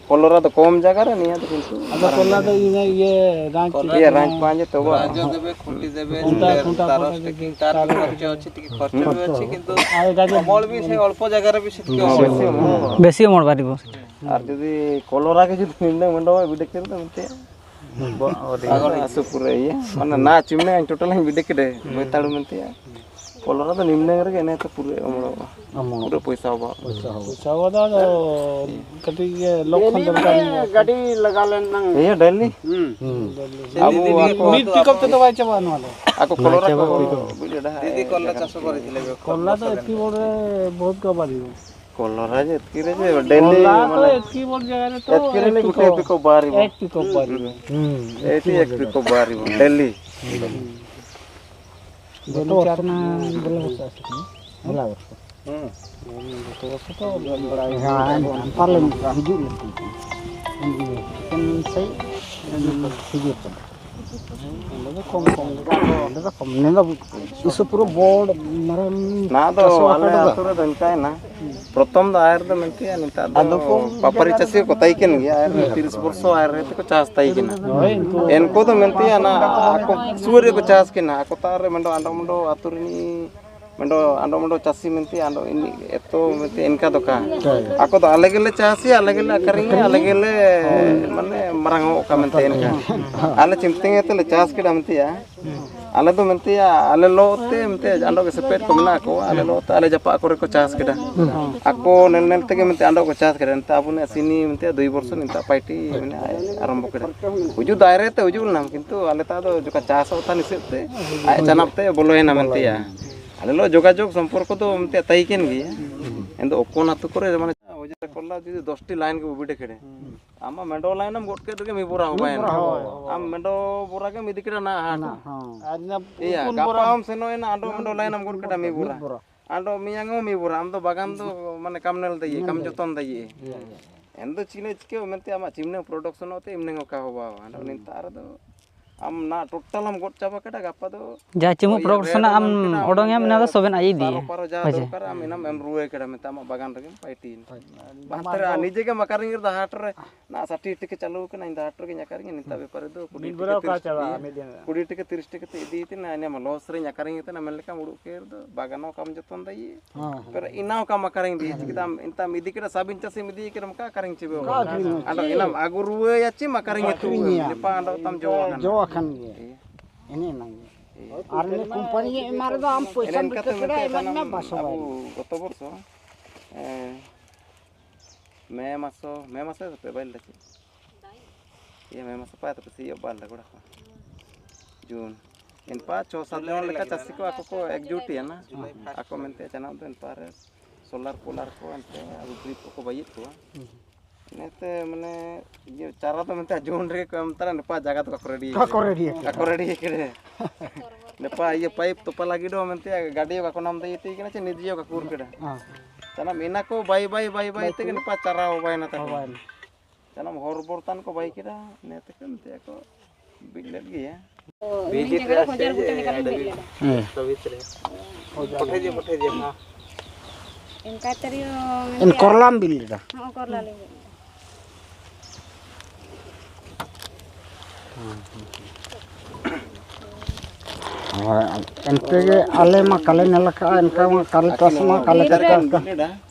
ᱠᱚᱞᱚᱨᱟ ᱫᱚ ᱠᱚᱢ ᱡᱟᱭᱜᱟ ᱨᱮ, ᱱᱤᱭᱟᱹ ᱫᱚ ᱠᱤᱱᱛᱩ ᱟᱫᱚ ᱢᱟᱨᱟᱝ ᱠᱚᱞᱟ ᱫᱚ ᱡᱟᱭᱜᱟ᱾ ᱤᱱᱟᱹ ᱤᱭᱟᱹ ᱨᱟᱡᱽ ᱤᱭᱟᱹ ᱨᱟᱡᱽ ᱯᱟᱸᱡᱮ ᱛᱚ ᱵᱟ᱾ ᱨᱟᱡᱽ ᱫᱮᱵᱮ, ᱠᱷᱩᱸᱴᱤ ᱫᱮᱵᱮ, ᱠᱷᱩᱸᱴᱟ, ᱱᱤᱞᱮ ᱠᱷᱩᱸᱴᱟ ᱛᱟᱨᱚᱥ ᱯᱟᱸᱡᱮ ᱴᱤᱠᱤ, ᱛᱟᱨ ᱠᱷᱚᱨᱪᱟ ᱚᱪᱷᱮ ᱴᱤᱠᱤ ᱠᱷᱚᱨᱪᱟ ᱟᱨ ᱦᱩᱭ ᱚᱪᱷᱮ, ᱠᱤᱱᱛᱩ ᱟᱨ ᱜᱟᱡᱮ ᱚᱢᱚᱞ ᱵᱤᱥ ᱦᱮ ᱚᱞᱯᱚ ᱡᱟᱭᱜᱟ ᱨᱮ ᱵᱤᱥᱤ ᱴᱤᱠᱤ ᱚᱢᱚᱞ ᱵᱤᱥᱤ ᱦᱩᱭᱩᱜᱼᱟ᱾ ᱚᱢᱚᱞ᱾ ᱵᱮᱥᱤ ᱚᱢᱚᱞ ᱵᱟᱹᱲᱤ ᱵᱚ᱾ ᱟᱨ ᱡᱩᱫᱤ ᱠᱚᱞᱚᱨᱟ ᱜᱮ ᱡᱩᱫᱤ ᱱᱤᱱᱟᱹᱜ ᱢᱟᱹᱰᱚ ᱵᱤᱰᱟᱹ ᱠᱮᱫ ᱫᱚ ᱢᱮᱱᱛᱮ ᱵᱚ-, ᱟᱹᱰᱤ ᱟᱹᱥᱩ ᱯᱩᱨᱟᱹ ᱤᱭᱟᱹ, ᱢᱟᱱᱮ ᱱᱟ ᱪᱤᱢᱱᱮ ᱟᱹᱧ ᱴᱳᱴᱟᱞ ᱟᱹᱧ ᱵᱤᱰᱟᱹ ᱠᱮᱫᱮ, ᱵᱟᱹᱭ ᱛᱟᱲᱩ ᱢᱮᱱᱛᱮᱭᱟ᱾ ᱠᱚᱞᱚᱨᱟ ᱫᱚ ᱱᱤᱢᱱᱮ ᱨᱮᱜᱮ ᱮᱱᱮ ᱛᱚ ᱯᱩᱨᱟᱹ ᱚᱢᱚᱲᱚᱜᱼᱟ᱾ ᱚᱢᱚᱲᱚᱜᱼᱟ᱾ ᱯᱩᱨᱟᱹ ᱯᱚᱭᱥᱟ ᱚᱵᱷᱟᱵ᱾ ᱯᱚᱭᱥᱟ ᱚᱵᱷᱟᱵ᱾ ᱯᱚᱭᱥᱟ ᱚᱵᱷᱟᱵ ᱫᱚ ᱟᱫᱚ ᱠᱟᱹᱴᱤᱡ ᱜᱮ ᱞᱚᱠᱠᱷᱚᱱ ᱫᱚᱨᱠᱟᱨ ᱧᱚᱜᱚᱜᱼᱟ᱾ ᱜᱟᱹᱰᱤ ᱞᱟᱜᱟ ᱞᱮᱱ ᱱᱟᱝ᱾ ᱦᱮᱸ, ᱰᱮᱞᱤ᱾ ᱦᱩᱸ᱾ ᱦᱩᱸ᱾ ᱟᱵᱚ ᱢᱤᱫ ᱟᱠᱚ ᱯᱤᱠᱟᱯ ᱛᱮᱫᱚ ᱵᱟᱭ ᱪᱟᱵᱟᱜᱼᱟ ᱱᱚᱣᱟ ᱫᱚ᱾ ᱟᱠᱚ ᱵᱟᱭ ᱠᱚᱞᱚᱨᱟ ᱪᱟᱵᱟᱜᱼᱟ ᱠᱚ ᱯᱤᱠᱟᱯ᱾ ᱵᱤᱞ ᱮᱰᱟ ᱦᱟᱸᱜ ᱫᱤᱫᱤ ᱠᱚᱞ ᱞᱮ ᱪᱟᱥ ᱠᱚ ᱨᱮ ᱪᱮᱫ ᱞᱮᱠᱟ? ᱠᱚᱞᱞᱟ ᱫᱚ ᱮᱠᱴᱤ ᱵᱚᱞᱮ ᱵᱚᱦᱩᱛ ᱜᱟᱵᱟᱨᱤ ᱦᱩᱭᱩᱜᱼᱟ᱾ ᱠᱚᱞᱚᱨᱟ ᱡᱮ ᱮᱛᱠᱤ ᱨᱮ ᱡᱮ ᱰᱮᱞᱤ ᱠᱚᱞᱞᱟ ᱫᱚ ᱢᱟᱱᱮ ᱮᱛᱠᱤ ᱵᱚᱞ ᱡᱟᱭᱜᱟ ᱨᱮ ᱛᱚ ᱮᱛᱠᱤ ᱨᱮ ᱮᱠ ᱜᱩᱴᱤ ᱯᱤᱠᱚ ᱯᱤᱠᱚ ᱵᱟᱨ ᱨᱤᱵᱚ᱾ ᱮᱠ ᱯᱤᱠᱚ ᱵᱟᱨ ᱨᱤᱵᱚ᱾ ᱦᱩᱸ, ᱮᱛᱤ ᱮᱠ ᱯᱤᱠᱚ ᱵᱟᱨ ᱨᱤᱵᱚ, ᱰᱮᱞᱤ᱾ ᱦᱩᱸ᱾ ᱰᱮᱞᱤ ᱪᱟᱨ ᱵᱚᱞᱮ ᱵᱚᱨᱥᱟ ᱥᱮ ᱠᱟᱱᱟ᱾ ᱦᱚᱞᱟ ᱵᱚᱨᱥᱟ᱾ ᱦᱩᱸ᱾ ᱡᱚᱛᱚ ᱵᱚᱨᱥᱟ ᱛᱚ ᱦᱮᱸ, ᱟᱱᱯᱟᱨ ᱞᱮ ᱦᱤᱡᱩᱜ ᱞᱮᱱ ᱛᱟᱦᱮᱸ᱾ ᱪᱤᱠᱮᱱ ᱥᱟᱭ ᱦᱤᱡᱩᱜ ᱠᱟᱱᱟ᱾ ᱚᱸᱰᱮ ᱫᱚ ᱠᱚᱢ, ᱠᱚᱢ ᱜᱮ᱾ ᱚᱸᱰᱮ ᱫᱚ ᱠᱚᱢ᱾ ᱱᱚᱰᱮ ᱫᱚ ᱤᱥᱩ ᱯᱩᱨᱟᱹ ᱵᱚᱲ ᱢᱟᱨᱟᱝ ᱱᱟ ᱫᱚ ᱪᱟᱥ ᱟᱞᱮ ᱟᱠᱟᱫᱟ᱾ ᱟᱹᱛᱩ ᱨᱮ ᱫᱚ ᱤᱱᱠᱟᱭᱮᱱᱟ᱾ ᱯᱨᱚᱛᱷᱚᱢ ᱫᱚ ᱟᱭᱨ ᱫᱚ ᱢᱮᱱᱛᱮᱭᱟ ᱱᱮᱛᱟᱨ ᱫᱚ ᱟᱫᱚ ᱠᱚᱢ ᱵᱮᱯᱟᱨᱤ ᱡᱟᱭᱜᱟ ᱪᱟᱹᱥᱤ ᱨᱮᱫᱚ ᱠᱚ ᱛᱟᱭ ᱠᱟᱱ ᱜᱮᱭᱟ᱾ ᱟᱭᱨ ᱨᱮ ᱛᱤᱨᱤᱥ ᱵᱚᱨᱥᱚ ᱟᱭᱨ ᱨᱮ ᱛᱮᱠᱚ ᱪᱟᱥ ᱛᱟᱭ ᱠᱟᱱᱟ᱾ ᱦᱳᱭ, ᱩᱱᱠᱩ ᱮᱱᱠᱩ ᱫᱚ ᱢᱮᱱᱛᱮᱭᱟ ᱱᱟ ᱟᱠᱚ ᱥᱩᱨ ᱨᱮᱠᱚ ᱪᱟᱥ ᱠᱟᱱᱟ᱾ ᱟᱠᱚ ᱛᱟᱨ ᱨᱮ ᱢᱮᱱᱫᱚ ᱟᱸᱰᱚ ᱢᱟᱸᱰᱚ ᱟᱹᱛᱩ ᱨᱤᱱᱤᱡ ᱢᱮᱱᱫᱚ ᱟᱸᱰᱚ ᱢᱟᱸᱰᱚ ᱪᱟᱹᱥᱤ ᱢᱮᱱᱛᱮ ᱟᱸᱰᱚ ᱤᱱᱤ ᱮᱛᱚ ᱢᱮᱱᱛᱮ ᱮᱱᱠᱟ ᱫᱚ ᱠᱟ᱾ ᱦᱳᱭ᱾ ᱟᱠᱚ ᱫᱚ ᱟᱞᱮ ᱜᱮᱞᱮ ᱪᱟᱥᱮ, ᱟᱞᱮ ᱜᱮᱞᱮ ᱟᱹᱠᱷᱨᱤᱧᱟ, ᱟᱞᱮ ᱜᱮᱞᱮ ᱢᱟᱱᱮ ᱢᱟᱨᱟᱝ ᱚᱜ ᱠᱟ ᱢᱮᱱᱛᱮ ᱮᱱᱠᱟ᱾ ᱟᱞᱮ ᱪᱤᱱᱛᱟᱹ ᱛᱮᱞᱮ ᱪᱟᱥ ᱠᱮᱫᱟ ᱢᱮᱱᱛᱮᱭᱟ᱾ ᱟᱞᱮ ᱫᱚ ᱢᱮᱱᱛᱮᱭᱟ ᱟᱞᱮ ᱞᱚ ᱛᱮ ᱢᱮᱱᱛᱮ ᱟᱸᱰᱚ ᱜᱮ ᱥᱮᱯᱮᱫ ᱠᱚ ᱢᱮᱱᱟᱜ ᱠᱚ, ᱟᱞᱮ ᱞᱚ ᱛᱮ ᱟᱞᱮ ᱡᱟᱯᱟᱜ ᱠᱚᱨᱮ ᱠᱚ ᱪᱟᱥ ᱠᱮᱫᱟ᱾ ᱟᱠᱚ ᱱᱮᱞ ᱱᱮᱞ ᱛᱮᱜᱮ ᱢᱮᱱᱛᱮ ᱟᱸᱰᱚ ᱠᱚ ᱪᱟᱥ ᱠᱮᱫᱟ᱾ ᱱᱮᱛᱮ ᱟᱵᱚ ᱱᱮ ᱥᱤᱱᱤ ᱢᱮᱱᱛᱮ ᱫᱩᱭ ᱵᱚᱨᱥᱚ ᱱᱤᱛᱚᱜ ᱯᱟᱭᱴᱤ ᱢᱮᱱᱟᱜᱼᱟ, ᱟᱨᱟᱢᱵᱚ ᱠᱮᱫᱟ᱾ ᱦᱩᱡᱩᱜ ᱫᱟᱭᱨᱮ ᱛᱮ ᱦᱩᱡᱩᱜ ᱞᱮᱱᱟ, ᱠᱤᱱᱛᱩ ᱟᱞᱮ ᱛᱟ ᱫᱚ ᱡᱚᱠᱷᱚᱱ ᱪᱟᱥᱚᱜ ᱛᱟᱦᱮᱱ ᱦᱤᱥᱟᱹᱵ ᱛᱮ ᱟᱡ ᱪᱟᱱᱟᱯ ᱛᱮ ᱵᱚᱞᱚᱭᱮᱱᱟ ᱢᱮᱱᱛᱮᱭᱟ᱾ ᱟᱞᱮ ᱞᱚ ᱡᱳᱜᱟᱡᱳᱜᱽ ᱥᱚᱢᱯᱚᱨᱠᱚ ᱫᱚ ᱢᱮᱱᱛᱮ ᱛᱟᱭ ᱠᱟᱱ ᱜᱮᱭᱟ᱾ ᱮᱱᱫᱚ ᱚᱠᱚᱱ ᱟᱹᱛᱩ ᱠᱚᱨᱮ ᱢᱟᱱᱮ ᱠᱚᱞᱞᱟ ᱡᱩᱫᱤ ᱫᱚᱥᱴᱤ ᱞᱟᱭᱤᱱ ᱜᱮ ᱵᱤᱰᱟᱹ ᱠᱮᱫᱟ, ᱟᱢ ᱢᱟ ᱢᱮᱰᱚ ᱞᱟᱭᱤᱱ ᱮᱢ ᱜᱚᱫ ᱠᱮᱫ ᱨᱮᱜᱮ ᱢᱤᱫ ᱵᱚᱨᱟ ᱦᱚᱸ ᱵᱟᱭ ᱮᱱᱟ᱾ ᱦᱳᱭ, ᱦᱳᱭ᱾ ᱟᱢ ᱢᱮᱰᱚ ᱵᱚᱨᱟ ᱜᱮᱢ ᱤᱫᱤ ᱠᱮᱫᱟ ᱱᱟ ᱦᱟᱴ᱾ ᱦᱮᱸ᱾ ᱟᱨ ᱤᱱᱟᱹ ᱤᱭᱟᱹ, ᱯᱩᱱ ᱜᱟᱯᱟ ᱵᱚᱨᱟ ᱦᱚᱸᱢ ᱥᱮᱱᱚᱜ ᱮᱱᱟ, ᱟᱫᱚ ᱢᱮᱰᱚ ᱞᱟᱭᱤᱱ ᱮᱢ ᱜᱚᱫ ᱠᱮᱫᱟ ᱢᱤᱫ ᱵᱚᱨᱟ᱾ ᱟᱫᱚ ᱢᱮᱭᱟᱝ ᱦᱚᱸ ᱢᱤᱫ ᱵᱚᱨᱟ, ᱟᱢ ᱫᱚ ᱵᱟᱜᱟᱱ ᱫᱚ ᱢᱟᱱᱮ ᱠᱟᱢ ᱧᱮᱞ ᱫᱟᱭᱮ, ᱠᱟᱢ ᱡᱚᱛᱚᱱ ᱫᱟᱭᱮ᱾ ᱮᱱ ᱫᱚ ᱪᱤᱞᱮ ᱪᱤᱠᱟᱹ ᱢᱮᱱᱛᱮ ᱟᱢᱟᱜ ᱪᱤᱢᱱᱮ ᱯᱨᱚᱰᱟᱠᱥᱚᱱᱚᱜ ᱛᱮ ᱮᱢᱱᱮ ᱚᱠᱟ ᱦᱚᱸ ᱵᱟᱝ᱾ ᱟᱫᱚ ᱱᱮᱛᱟᱨ ᱫᱚ ᱟᱢ ᱱᱟ ᱴᱳᱴᱟᱞ ᱮᱢ ᱜᱚᱫ ᱪᱟᱵᱟ ᱠᱮᱫᱟ, ᱜᱟᱯᱟ ᱫᱚ ᱡᱟᱦᱟᱸ ᱪᱤᱢᱩ ᱤᱭᱟᱹ production ᱨᱮᱰ ᱟᱢ ᱮᱢᱟᱢ ᱠᱮᱫᱟ, ᱚᱰᱚᱝ ᱮᱢ, ᱤᱱᱟᱹ ᱫᱚ ᱥᱚᱵᱮᱱ ᱟᱡ ᱤᱫᱤᱭᱟ᱾ ᱥᱟᱨ ᱚᱯᱟᱨ ᱡᱟᱦᱟᱸ ᱦᱳᱭ ᱥᱮ᱾ ᱫᱚᱨᱠᱟᱨ ᱟᱢ ᱮᱱᱟᱢ ᱮᱢ ᱨᱩᱣᱟᱹᱲ ᱠᱮᱫᱟ, ᱢᱮᱛᱟᱜ ᱟᱢᱟᱜ ᱵᱟᱜᱟᱱ ᱨᱮᱜᱮᱢ ᱯᱟᱭᱴᱤᱭᱮᱱᱟ᱾ ᱦᱳᱭ᱾ ᱵᱟᱝ ᱛᱟᱦᱞᱮ ᱟᱨ ᱱᱤᱡᱮ ᱜᱮᱢ ᱟᱠᱟᱨᱤᱧ ᱨᱮᱫᱚ ᱦᱟᱴ ᱨᱮ ᱱᱟ ᱥᱟᱴᱤ ᱴᱟᱠᱟ ᱪᱟᱹᱞᱩ ᱠᱟᱱᱟ, ᱤᱧ ᱫᱚ ᱦᱟᱴ ᱨᱮᱜᱮᱧ ᱟᱠᱟᱨᱤᱧᱟ, ᱱᱤᱛᱟᱜ ᱵᱮᱯᱟᱨ ᱨᱮᱫᱚ ᱠᱩᱲᱤ ᱢᱤᱫ ᱴᱟᱠᱟ ᱵᱮᱲᱟ ᱚᱠᱟ ᱛᱤᱨᱤᱥ ᱪᱟᱞᱟᱜᱼᱟ ᱴᱟᱠᱟ, ᱢᱤᱫ ᱫᱤᱱ ᱨᱮ? ᱠᱩᱲᱤ ᱴᱟᱠᱟ ᱛᱤᱨᱤᱥ ᱴᱟᱠᱟ ᱛᱮ ᱤᱫᱤᱭᱮ ᱛᱮ ᱱᱟ ᱞᱚᱥ ᱨᱮᱧ ᱟᱠᱟᱨᱤᱧ ᱠᱟᱛᱮ ᱱᱟ ᱢᱮᱱ ᱞᱮᱠᱟᱢ ᱩᱲᱩᱜ ᱠᱮᱫ ᱨᱮᱫᱚ ᱵᱟᱜᱟᱱ ᱦᱚᱸ ᱠᱟᱢ ᱡᱚᱛᱚᱱ ᱫᱟᱭᱮ᱾ ᱦᱮᱸ, ᱦᱮᱸ᱾ ᱯᱮᱨᱮ ᱤᱱᱟᱹ ᱚᱠᱟᱢ ᱟᱠᱟᱨᱤᱧ ᱤᱫᱤᱭᱟ, ᱪᱤᱠᱟᱹᱛᱮ ᱟᱢ ᱮᱱᱛᱟᱢ ᱤᱫᱤ ᱠᱮᱫᱟ, ᱥᱟᱵᱤᱱ ᱪᱟᱥᱤᱢ ᱤᱫᱤ ᱠᱮᱫᱟ, ᱚᱱᱠᱟ ᱟᱠᱟᱨᱤᱧ ᱪᱮ ᱵᱟᱵᱟ? ᱚᱱᱠᱟ ᱟᱠᱷᱨᱤᱧ ᱢᱮ᱾ ᱟᱫᱚ ᱮᱱᱟᱢ ᱟᱹᱜᱩ ᱨᱩᱣᱟᱹᱭᱟ ᱪᱮᱢ ᱟᱠᱟᱨᱤᱧ ᱦᱚᱴᱚ ᱟᱹᱜᱩᱭᱟ᱾ ᱞᱮᱯᱟ ᱟᱸᱰᱚ ᱛᱟᱢ ᱡᱚ ᱟᱠᱟᱱᱟ᱾ ᱡᱚ ᱟᱠᱟᱱ ᱜᱮᱭᱟ᱾ ᱤᱭᱟᱹ᱾ ᱮᱱᱮ ᱮᱱᱟᱝ ᱜᱮ᱾ ᱤᱭᱟᱹ᱾ ᱟᱨ ᱩᱱᱤ ᱠᱳᱢᱯᱟᱱᱤ ᱮᱢᱟ ᱨᱮᱫᱚ ᱟᱢ ᱯᱚᱭᱥᱟᱢ ᱮᱱᱮ ᱮᱱᱠᱟᱛᱮ ᱨᱤᱠᱟᱹ ᱠᱮᱫᱟ, ᱢᱮᱱᱛᱮ ᱮᱢᱟᱹᱧ ᱢᱮ, ᱥᱟᱱᱟᱢ ᱵᱟᱥ ᱦᱚᱸ ᱵᱟᱭ ᱟᱵᱚ ᱮᱢᱟ᱾ ᱜᱚᱛᱚ ᱵᱚᱨᱥᱚ, ᱮᱸ, ᱢᱮ ᱢᱟᱥᱚ, ᱢᱮ ᱢᱟᱥᱚ ᱥᱮ ᱵᱟᱭ ᱞᱟᱹᱠᱛᱤ? ᱤᱭᱟᱹ, ᱢᱮ ᱢᱟᱥᱚ ᱯᱟᱭ ᱛᱟᱯᱮ ᱥᱤᱭᱳᱜ ᱵᱟᱨ ᱞᱮ ᱜᱚᱲᱟ ᱠᱚ᱾ ᱡᱩᱱ᱾ ᱮᱱᱯᱟ ᱪᱷᱚ ᱥᱟᱛ ᱡᱚᱱ ᱞᱮᱠᱟ ᱪᱟᱹᱥᱤ ᱠᱚ ᱟᱠᱚ ᱠᱚ ᱮᱠᱡᱩᱴ ᱮᱱᱟ᱾ ᱟᱠᱚ ᱢᱮᱱᱛᱮ ᱡᱟᱱᱟᱢ ᱫᱚ ᱮᱱᱯᱟ ᱨᱮ ᱥᱳᱞᱟᱨ ᱯᱳᱞᱟᱨ ᱠᱚ ᱮᱱᱛᱮ ᱟᱵᱚ ᱰᱨᱤᱯ ᱠᱚᱠᱚ ᱵᱟᱹᱭᱮᱫ ᱠᱚᱣᱟ᱾ ᱤᱱᱟᱹᱛᱮ ᱢᱟᱱᱮ ᱤᱭᱟᱹ ᱪᱟᱨᱟ ᱫᱚ ᱢᱮᱱᱛᱮ ᱡᱩᱱ ᱨᱮᱜᱮ ᱠᱚ ᱮᱢ ᱛᱟᱨᱟ, ᱱᱮᱯᱟ ᱡᱟᱭᱜᱟ ᱫᱚ ᱵᱟᱠᱚ ᱨᱮᱰᱤ ᱵᱟᱠᱚ ᱨᱮᱰᱤ ᱟᱠᱟᱫᱟ᱾ ᱵᱟᱠᱚ ᱨᱮᱰᱤ ᱠᱮᱫᱟ᱾ ᱱᱮᱯᱟ ᱤᱭᱟᱹ ᱯᱟᱭᱤᱯ ᱛᱚᱯᱟ ᱞᱟᱹᱜᱤᱫ ᱦᱚᱸ ᱢᱮᱱᱛᱮ ᱜᱟᱹᱰᱤ ᱵᱟᱠᱚ ᱱᱟᱢ ᱫᱟᱭ ᱤᱛᱟᱹ ᱠᱟᱱᱟ ᱪᱮ ᱱᱤᱡᱮ ᱦᱚᱸ ᱵᱟᱠᱚ ᱩᱨ ᱠᱮᱫᱟ᱾ ᱦᱮᱸ᱾ ᱥᱟᱱᱟᱢ ᱮᱱᱟ ᱠᱚ ᱵᱟᱭ ᱵᱟᱭ ᱵᱟᱭ ᱵᱟᱭ ᱛᱮᱜᱮ ᱱᱮᱯᱟ ᱪᱟᱨᱟ ᱦᱚᱸ ᱵᱟᱭ ᱱᱟ ᱛᱟᱠᱚ᱾ ᱦᱚᱸ ᱵᱟᱭ ᱱᱟ᱾ ᱥᱟᱱᱟᱢ ᱦᱚᱨ ᱵᱚᱨᱛᱟᱱ ᱠᱚ ᱵᱟᱭ ᱠᱮᱫᱟ, ᱤᱱᱟᱹ ᱛᱮᱜᱮ ᱢᱮᱱᱛᱮ ᱠᱚ ᱵᱤᱫ ᱞᱮᱫ ᱜᱮᱭᱟ᱾ ᱚ, ᱵᱤᱫ ᱩᱱᱤ ᱡᱟᱭᱜᱟ ᱨᱮ ᱦᱚᱡᱟᱨ ᱵᱩᱴᱟᱹ ᱞᱮᱠᱟ ᱞᱤᱧ ᱵᱤᱫ ᱞᱮᱫᱟ᱾ ᱦᱮᱸ᱾ ᱯᱚᱴᱷᱮ ᱡᱮ, ᱯᱚᱴᱷᱮ ᱡᱮ, ᱢᱟ᱾ ᱮᱱᱠᱟ ᱛᱟᱹᱨᱤᱭᱚ ᱮᱱ ᱢᱮᱱᱛᱮ ᱠᱚᱨᱞᱟᱢ ᱵᱤᱞ ᱞᱮᱫᱟ? ᱦᱚᱸ, ᱠᱚᱨᱞᱟ ᱞᱤᱧ ᱵᱤᱞ ᱞᱮᱫᱟ᱾ ᱦᱳᱭ, ᱮᱱᱛᱮ ᱜᱮ ᱟᱞᱮ ᱢᱟ ᱠᱟᱞᱮ ᱧᱮᱞ ᱟᱠᱟᱫᱼᱟ, ᱮᱱᱠᱟ ᱢᱟ ᱠᱟᱞᱮ ᱪᱟᱥ ᱢᱟ ᱠᱟᱞᱮ ᱰᱨᱤᱯ ᱨᱮ, ᱪᱟᱥ ᱠᱟᱜ᱾